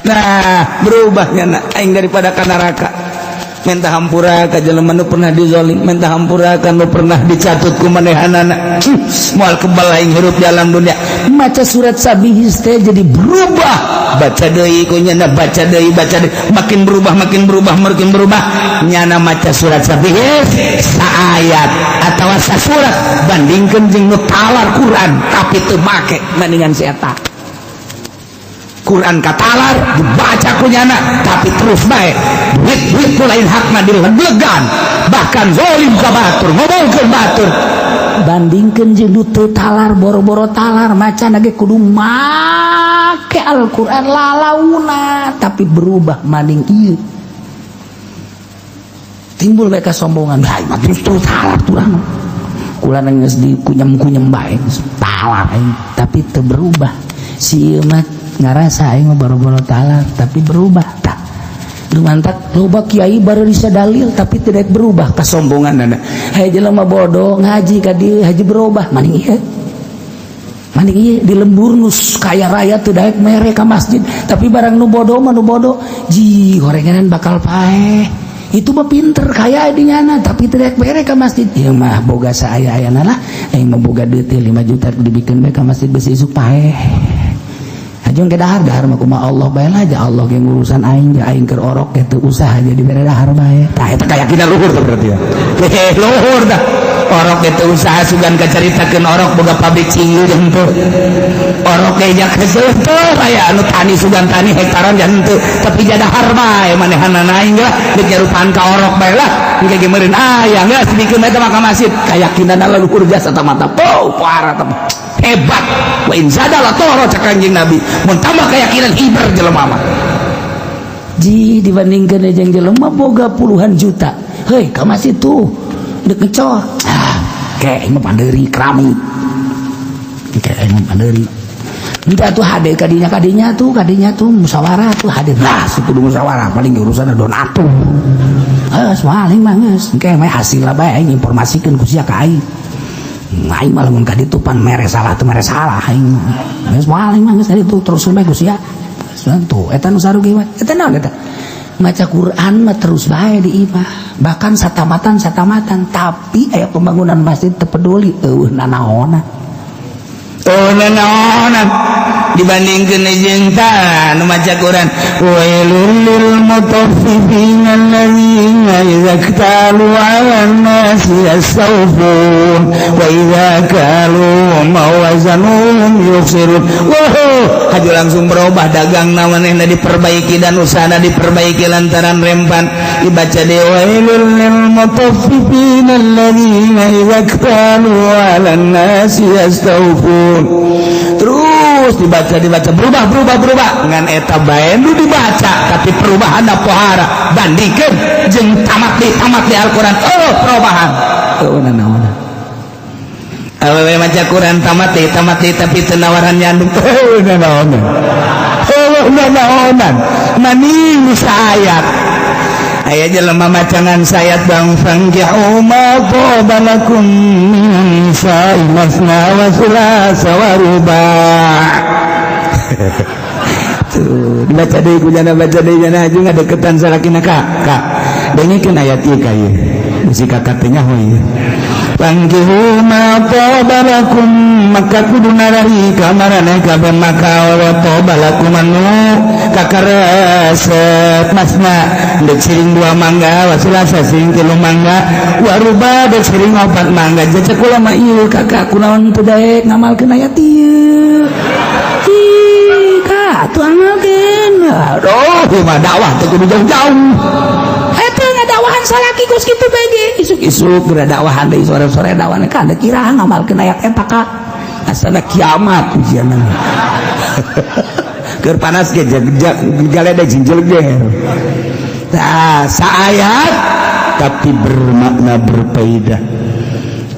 Nah, berubahnya nak aing daripada ka neraka minta hampura ka jelema nu pernah dizolim, minta hampura ka nu pernah dicatut ku manehanana. Moal kebal aing hirup di alam dunia. Maca surat Sabihis teh jadi berubah, baca deui ku nyana, baca deui, baca deui, makin berubah, makin berubah, makin berubah nyana. Maca surat Sabihis saayat atawa sasurat bandingkeun jeung nu talar Quran tapi teu make, mendingan si eta. Quran katalar dibaca ku nyana tapi terus bae duit duit ku lain hakna dilegegan, bahkan zolim ka batur, ngomongkeun batur, bandingkeun jeung nu teu talar, boro-boro talar, maca ge kudu make Al-Qur'an lalauna tapi berubah maning. Ieu timbul mereka sombongan, "Hai mah terus terus talar turang kula geus dikunyem-kunyem bae geus talar aing," tapi teu berubah. Si ieu mah ngarasa aing mah boro-boro talar tapi berubah. Tah, nu mantak loba kiai baru bisa dalil tapi tidak berubah Kasombongan nana. Hey, jelema bodoh ngaji ka dieu haji berubah maning ieu, maning ieu di lembur nu kaya raya teu daek mere ka masjid, tapi barang nu bodoh mah nu bodoh ji gorenganan bakal paeh. Itu mah pinter kaya di nyana tapi tidak mere ka masjid. Ieu mah boga saaya-ayana lah, aing mah boga duit 5 juta dibikeun bae ka masjid, besi isuk paeh. Ajung ke dahar, dahar mah kumaha Allah bae lah aja, Allah ge ngurusan aing ja, aing keur orok ge teu usah jadi bere dahar bae. Tah, eta keyakinan luhur tuh berarti ya. Hehe, luhur dah orok ge teu usaha. Sugan kacaritakeun orok boga pabrik cinggu jeung henteu, orok ge jak heueuh teu aya anu tani, sugan tani hektaran ja henteu, tapi ja dahar bae manehanana. Aing lah deuk nyarupaan ka orok bae lah, engke ge meureun aya geus dibikeun eta mah ka masjid. Keyakinan luhur jasa mata po parah teh, hebat. Wa in zada la toro cak Kanjeng Nabi, mun tambah keyakinan hiber jelema mah. Ji dibandingkan jeung jelema boga puluhan juta, hei, ka masjid tuh dek ngecor, ah kayak mah pandeuri keramik, kayak mah pandeuri. Entah tuh hadir kadinya, kadinya tuh, kadinya tuh musyawarah tuh hadir lah, kudu musyawarah paling urusan donatur. Eh, paling mah geus engke mah hasil lah bae aing informasikeun ku sia ka aing. Aing mah lamun ka ditu pan mere salah teu mere salah aing. Geus paling mah geus ditu terus bae ku sia. Tuh, eta nu sarugi mah. Eta naon eta? Maca Quran mah terus bae di imah, bahkan satamatan satamatan, tapi aya pembangunan masjid teu peduli, euweuh nanaonan. Oh, nanaonan dibandingkeun jeung tah nu maca Quran, wailul lil mutaffifin alladzina idza iktalu 'alan nasi yastawfun wa idza kaluhum aw wazanuhum yukhsirun. Wah, haju langsung berubah dagang manehna diperbaiki dan usahana diperbaiki lantaran rempan dibaca de wailul lil mutaffifin alladzina idza iktalu 'alan nasi yastawfun. Terus dibaca, dibaca, berubah, berubah, berubah. Ngan eta bae nu dibaca, tapi perubahan pohara bandingkeun jeung tamat di Al-Qur'an. Oh, perubahan. Euweuh nanaonan. Awewe maca Quran tamat di, tamat di, tapi teu nawaran nyandung. Euweuh nanaonan, euweuh nanaonan. Maning ayat aya jelema macangan sayat bang, fankihu ma thaba lakum minan nisa'i masna wa thulatha wa ruba'. Tuh dibaca deui ku jana, baca deui jana, haju ngadeukeutan salakina, "Kak, kak, dengekeun ayat ieu ka ieu." Bisi kakak teh nyaho ieu. Fankihu ma thaba lakum, maka kudu narari ka maraneh kabeh, maka wa thaba lakum anu kakaresep, masna dek siring dua mangga, wa tsulasa siring tilu mangga, waruba dek siring opat mangga. Jajak kula mah ieu, kakak, kunaon teu daek ngamalkeun ayat ieu? Ih, kak, atuh amalkeun. Aduh, ieu mah dakwah teu kudu jauh-jauh. Eta ngadakwahan salaki kos kitu bae ge. Isuk-isuk geura dakwahan deui, sore-sore dakwahan ka da kira ngamalkeun ayat eta, kak. Asana kiamat ujianna. Keur panas ge galede jinjelger. Tah, saayat tapi bermakna, berfaedah.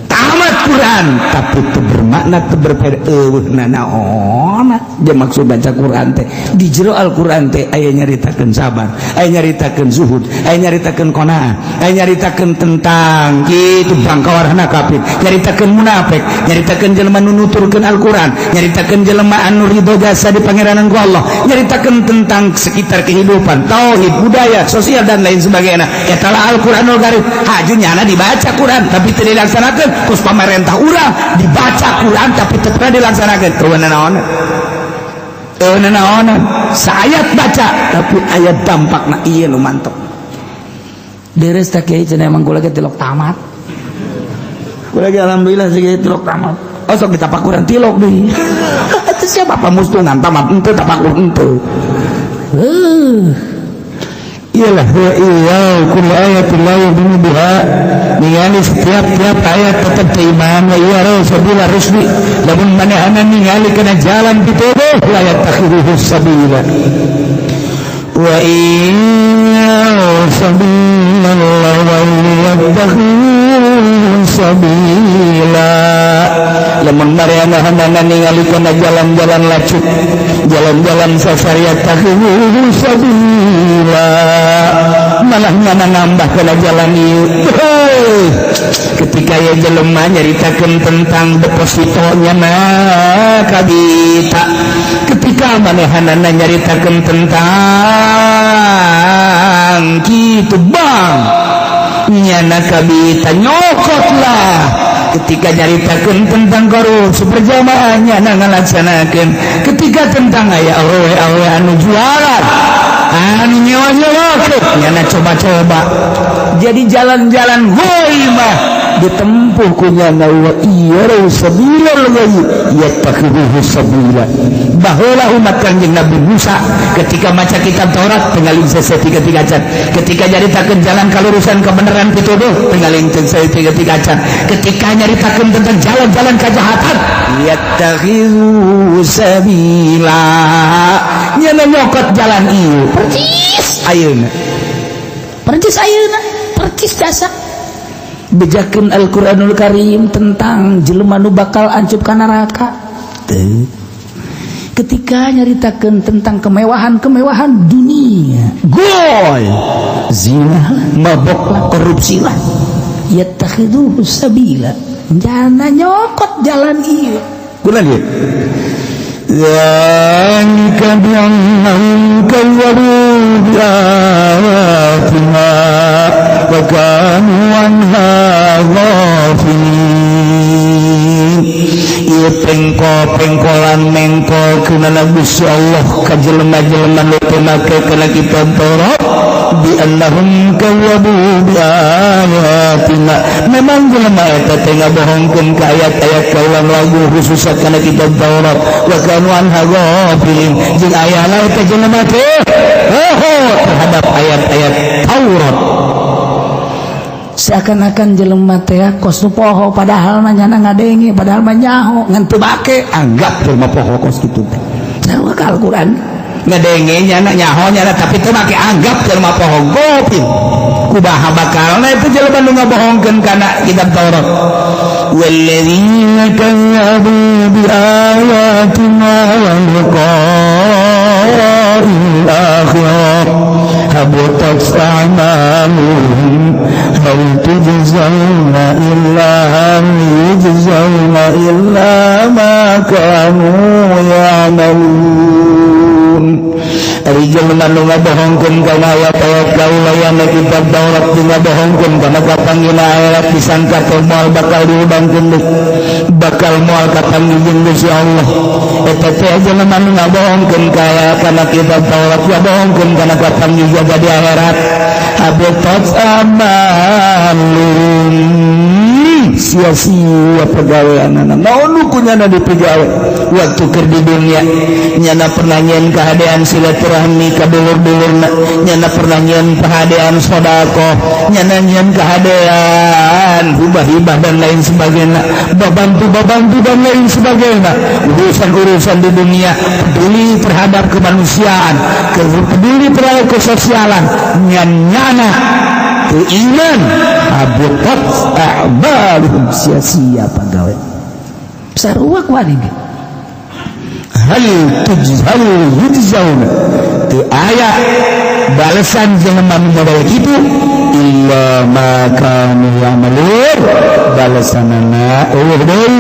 Tamat Quran tapi teu bermakna, teu berfaedah, euweuh nanaon. Dia maksud baca Quran teh, di jero Al-Quran teh aya nyaritakeun sabar, aya nyaritakeun zuhud, aya nyaritakeun qanaah, aya nyaritakeun tentang kitu bangkawarana kafir, nyaritakeun munafik, nyaritakeun jelema nu nuturkeun Al-Quran, nyaritakeun jelema anu ridho jasa di pangeranan ku Allah, nyaritakeun tentang sekitar kehidupan, tauhid, budaya, sosial, dan lain sebagainya. Eta lah Al-Qur'anul Karim. Haju nyana dibaca Quran tapi teu dilaksanakeun, terus pamarentah urang dibaca Quran tapi teu pernah dilaksanakeun, euweuh naon, euweuh naon. Saayat baca tapi aya dampakna, ieu nu mantep. Deres tak kiai cenah, emang kula ge tilok tamat. Kula ge alhamdulillah sih tilok tamat. Oh, sok ditapakuran tilok deui. Itu siapa pamustungan tamat henteu, tapakur henteu. Heuh. Iyalah wa iya kullu ayatin la yu'minu biha, ningali setiap-tiap ayat tetap iman, wa iya sabila rusdi, lamun manehna ningali kana jalan pituduh, la yattakhidhuhu sabila, wa iya sabila wa yattakhidhuhu sabila, lamun manehna ningali kana jalan-jalan lacut, jalan-jalan sasar, yattakhidhuhu sabila, malah nyana nambah kana jalan ieu. Ketika ya jelema nyaritakeun tentang depositonya na kabita, ketika manehanana nyaritakeun tentang kitu bang, nyana kabita nyokot lah. Ketika nyaritakeun tentang korupsi berjamaah, nyana ngalaksanakeun. Ketika tentang aya awewe-awewe anu jualan, anu nyewa-nyewakeun, nyana coba-coba. Jadi jalan-jalan woi mah ditempuh ku nyana. Wa iya sabilal ghayyi yattakhidhuhu sabila. Baheula umat Kanjeng Nabi Musa ketika maca kitab Taurat tinggalin tiga tiga can, ketika nyaritakeun jalan kalurusan, kebenaran, pituduh, tinggalin tiga tiga can. Ketika nyaritakeun tentang jalan-jalan kejahatan, yattakhidhu sabila, nyana nyokot jalan ieu Percis. Ayeuna. Percis ayeuna, percis jasa. Bejakeun Al-Qur'anul Karim tentang jelema nu bakal ancup ka neraka. Teu. Ketika nyaritakeun tentang kemewahan-kemewahan dunia, goy, zina, mabok lah, korupsi lah, yattakhidhuhu sabila. Jana nyokot jalan ieu. Kurang ieu. ذلك بأنهم كذبوا. bi ayatina wa kanu anha ghafilin. Ieu pengkol-pengkolan mengkol kana Gusti Allah ka jelema-jelema nu teu make kana kitab Taurat, bi annahum kazzabu bi ayatina. Memang jelema eta teh ngabohongkeun ka ayat-ayat kaula lagu, khususna kana kitab Taurat. Wa kanu anha ghafilin, jeung aya eta jelema teh terhadap ayat-ayat Taurat. Seakan-akan jelema teh kos nu poho, padahal mah nyana ngadenge, padahal mah nyaho, ngan teu make. Anggap jelema poho kos kitu teh. Sarua ka Al-Qur'an. Ngadenge nyana, nyaho nyana, tapi teu make, anggap jelema poho, gofil. Kumaha bakalna itu jelema nu ngabohongkeun kana kitab Taurat? Walladzina kazzabu bi ayatina wa liqa'il akhirah habitat a'maluhum hal tujzauna illa hal yujzauna illa ma kanu ya'malun. Ari jelema nu ngabohongkeun kana ayat-ayat kaula yang kitab Taurat jeung ngabohongkeun kana kapanggihna akhirat, disangka teh moal bakal diudangkeun deui, bakal moal kapanggih jeung Gusti Allah. Eta teh jelema nu ngabohongkeun kana kitab Taurat, ngabohongkeun kana kapanggih jaga di akhirat, habitat a'maluhum, sia-sia pagaweanana. Naon nu kunyana dipigawe waktu keur di dunia? Nyana pernah nyieun kahadean silaturahmi ka dulur-dulurna, nyana pernah nyieun kahadean sedekah, nyana nyieun kahadean hibah-hibah dan lain sebagainya, babantu-babantu dan lain sebagainya, urusan-urusan di dunia, peduli terhadap kemanusiaan, peduli terhadap kesosialan, nyana iman, habitat a'maluhum, sia-sia pagawe. Sarua kuari. Hal tujzau yujzauna, teu aya balesan jelema nu model kitu, illa ma kanu ya'malun, balesanana euweuh deui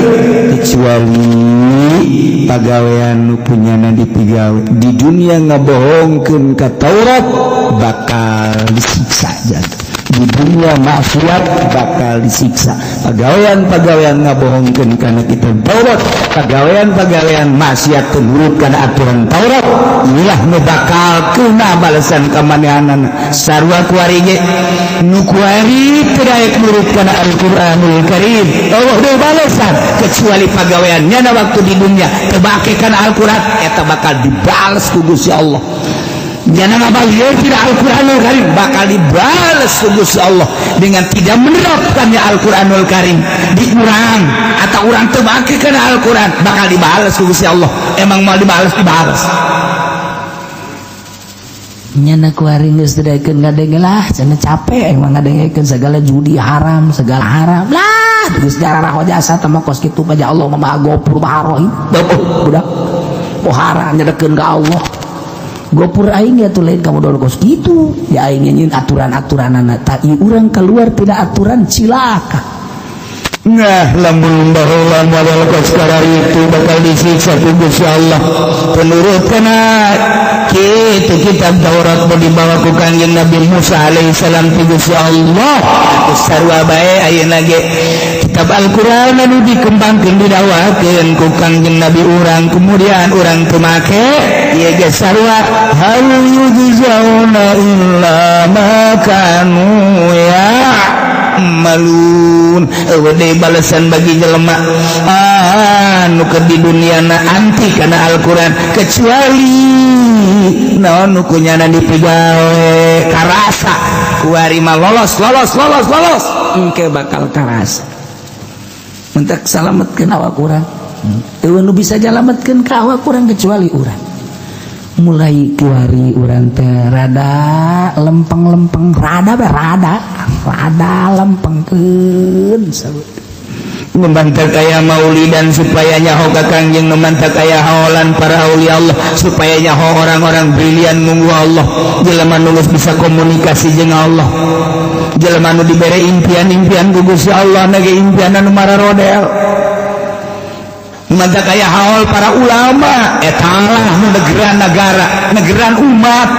kecuali pagawean nu punyana dipigawe di dunia. Ngabohongkeun ka Taurat bakal disiksa jaga, di dunia maksiat bakal disiksa. Pagawean-pagawean ngabohongkeun kana kitab Taurat, pagawean-pagawean maksiat nurut kana aturan Taurat, inilah nu bakal kena balasan kamanehanana. Sarua kuari ge, nu kuari teu daek nurut kana Al-Qur'anul Karim, Allah deui balasan kecuali pagawean nyana waktu di dunia teu bake kana Al-Qur'an, eta bakal dibales ku Gusti Allah. Jangan apa tidak Al-Quranul Karim bakal dibalas ku Gusti Allah dengan tidak menerapkannya Al-Quranul Karim dikurang atau orang teu make kana Al-Quran, bakal dibalas ku Gusti Allah. Emang mau dibalas, dibalas. Nyana kuari geus teu daekeun ngadenge lah cenah, capek emang ngadengekeun segala judi haram, segala haram lah, geus jarah jasa teh mah kos kitu. Aja Allah mah Maha Gopur, Maha Rahim. Budak pohara nyedekeun ka Allah, gopur aing ya tuh lain kamu dulu kos gitu ya, aing nyin aturan-aturanana tak urang keluar tidak aturan, cilaka. Nah, lamun baheula model kos itu bakal disiksa ku Gusti Allah penurut kana kitu. Kitab Taurat mau dibawa ku Kanjeng Nabi Musa alaihissalam ti Gusti Allah. Sarua bae ayeuna ge kitab Al-Qur'an anu dikembangkeun, didakwakeun ku Kanjeng Nabi urang, kemudian urang teu make, ieu ge sarua, hal yujzauna illa ma kanu ya'malun. Euweuh deui balasan bagi jelema anu keur di duniana anti kana Al-Qur'an kecuali naon nu kunyana dipigawe. Karasa kuari mah lolos, lolos, lolos, lolos, engke bakal karasa. Mentak salametkeun awak urang, euweuh nu bisa nyalametkeun ka awak urang kecuali urang. Mulai kuari urang teh rada lempeng-lempeng, rada be, rada rada lempengkeun. Memantap kaya maulidan supaya nyaho ka Kangjeng, memantap kaya haolan para aulia Allah supaya nyaho orang-orang brilian nunggu Allah, jelema nu geus bisa komunikasi jeung Allah, jelema nu dibere impian-impian ku Gusti Allah na ge impian anu mararodel. Mantap kaya haol para ulama, eta lah nu negeran negara, negeran umat.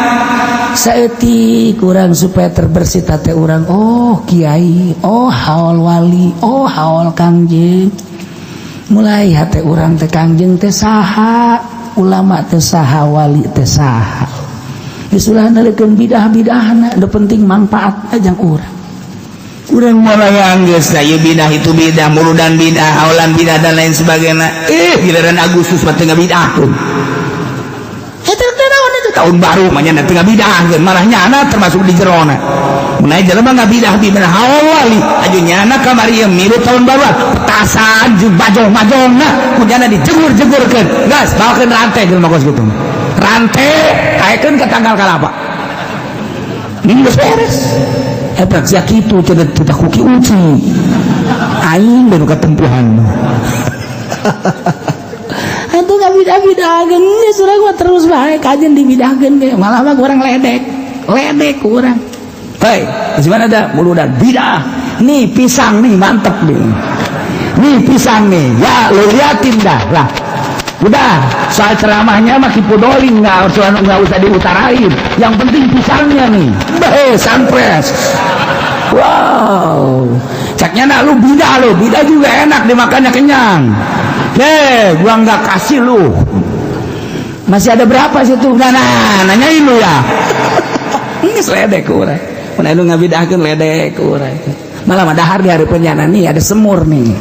Saeutik urang supaya terbersih hate urang. Oh kiai, oh haul wali, oh haul kangjeng. Mulai hate urang teh kangjeng teh saha, ulama teh saha, wali teh saha. Geus ulah neuleukeun bidah-bidahna, nu penting manfaat jang urang. Urang mulai anggeus ieu bidah, itu bidah, muludan bidah, haulan bidah, dan lain sebagainya. Giliran Agustus mah teu ngabidahkeun. Eta teh naon itu tahun baru mah nya teu ngabidahkeun, malah nyana termasuk di jerona. Mun aya jelema ngabidah bidah haul wali, aju nyana kamari ieu milu tahun baru petasan jeung bajong-bajongna ku nyana dijegur-jegurkeun. Gas bawakeun rantai jelema kos kitu. Rantai kaekeun ka tangkal kalapa. Ini geus beres. Eta sia kitu cenah teu kuki uci. Aing baru ketempuhan. Atuh ngabidah-bidahkeun geus urang mah terus bae kajen dibidahkeun ge, malah mah urang ledek. Ledek urang. Hei, gimana ada muludan bidah. Nih pisang nih mantep nih. Nih pisang nih, ya lu liatin dah lah. Udah, soal ceramahnya mah kipudoling nggak usah diutarain. Yang penting pisangnya nih. Beh, sunfresh. Wow. Caknya nak lu bidah, lu bidah juga enak dimakannya, kenyang. Heh, gua nggak kasih lu. Masih ada berapa sih tuh? Nah, nanyain lu ya. Ini ledek urang. Mun anu ngabidahkeun ledek urang. Malah mah dahar di hari penyana nih ada semur nih.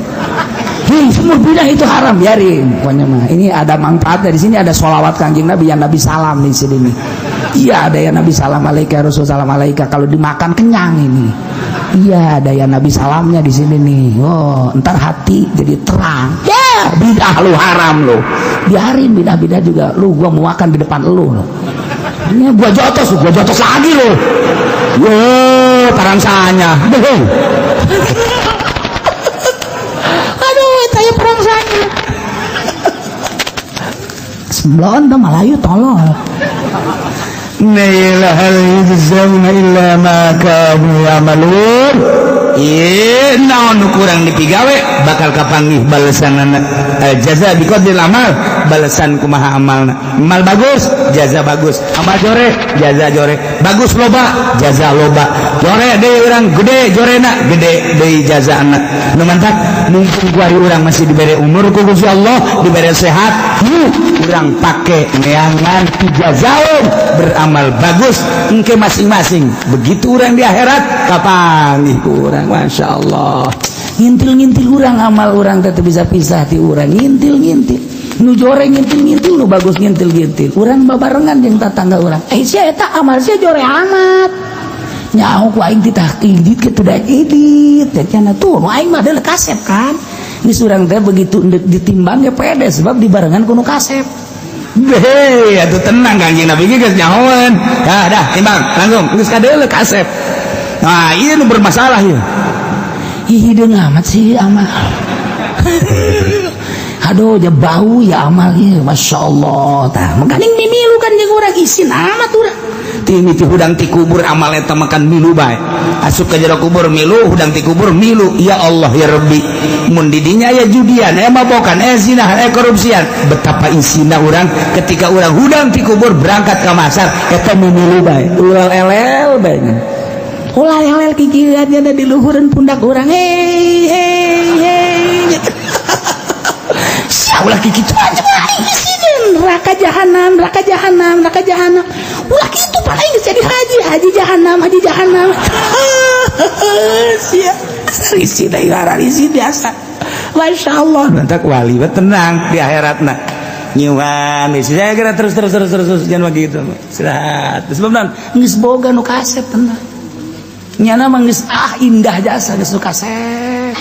Hei, semur bidah itu haram, biarin. Pokoknya mah ini ada manfaatnya, di sini ada sholawat Kanjeng Nabi yang Nabi salam di sini nih. Iya, ada yang Nabi salam alaika, Rasul salam alaika, kalau dimakan kenyang ini. Iya, ada yang Nabi salamnya di sini nih. Oh, ntar hati jadi terang. Ya, bidah lu haram lu. Biarin bidah-bidah juga lu, gua mau makan di depan lu. Ini gua jotos lagi lu. Yo, parangsanya. Beuh. Aduh, saya perangsanya. Semblon tuh Malayu tolol. Naila hal yujzauna illa ma kanu ya'malun. Ieu naon nu kurang dipigawe bakal kapanggih balesanana. Jaza biqadril amal, balesan kumaha amalna. Amal bagus, jaza bagus. Amal jore, jaza jore. Bagus loba, jaza loba. Jore deui urang gede jorena, gede deui jazana. Nu mantak mumpung kuari urang masih dibere umur ku Gusti Allah, dibere sehat, yuk urang pake neangan ijazaun beramal bagus engke masing-masing. Begitu urang di akhirat kapanggih ku urang, Masya Allah. Ngintil-ngintil urang amal urang teh bisa pisah ti urang, ngintil-ngintil. Nu jore ngintil-ngintil, nu bagus ngintil-ngintil. Urang babarengan jeung tatangga urang. Eh sia eta amal sia jore amat. Nyaho ku aing titah idit kitu daek idit. Teh cenah tuh nu aing mah deuleu kasep kan. Geus urang teh begitu ditimbang ge pede sebab dibarengan ku nu kasep. Hei, atuh tenang Kangjeng Nabi ge geus nyahoeun. Dah, dah timbang langsung geus kadeuleu kasep. Nah, ieu nu bermasalah ieu. Ih, hideung amat sih amal. Aduh, ja bau ya amal ieu, Masya Allah. Tah, makaning mimilu kan jeung urang isin amat urang. Ti hudang ti kubur amal eta makan milu bae. Asup ka jero kubur milu, hudang ti kubur milu. Ya Allah ya Rabbi. Mun di dinya aya judian, aya mabokan, aya zina, aya korupsian. Betapa isina urang ketika urang hudang ti kubur berangkat ka masar eta mimilu bae. Ulah elel bae. Ulah elel kikieuan ada di luhureun pundak urang. Hei hei hei. Sia ulah kikitu aja mah isineun neraka jahanam, neraka jahanam, neraka jahanam. Ulah kitu paling geus jadi haji, haji jahanam, haji jahanam. Sia risi deui risi biasa. Masya Allah. Mantak wali tenang di akhiratna. Nyuan, saya kira terus terus terus terus terus jangan begitu. Istirahat. Sebab naon? Geus boga nu kasep tenang. Nyana mah geus ah indah jasa geus nu kasep.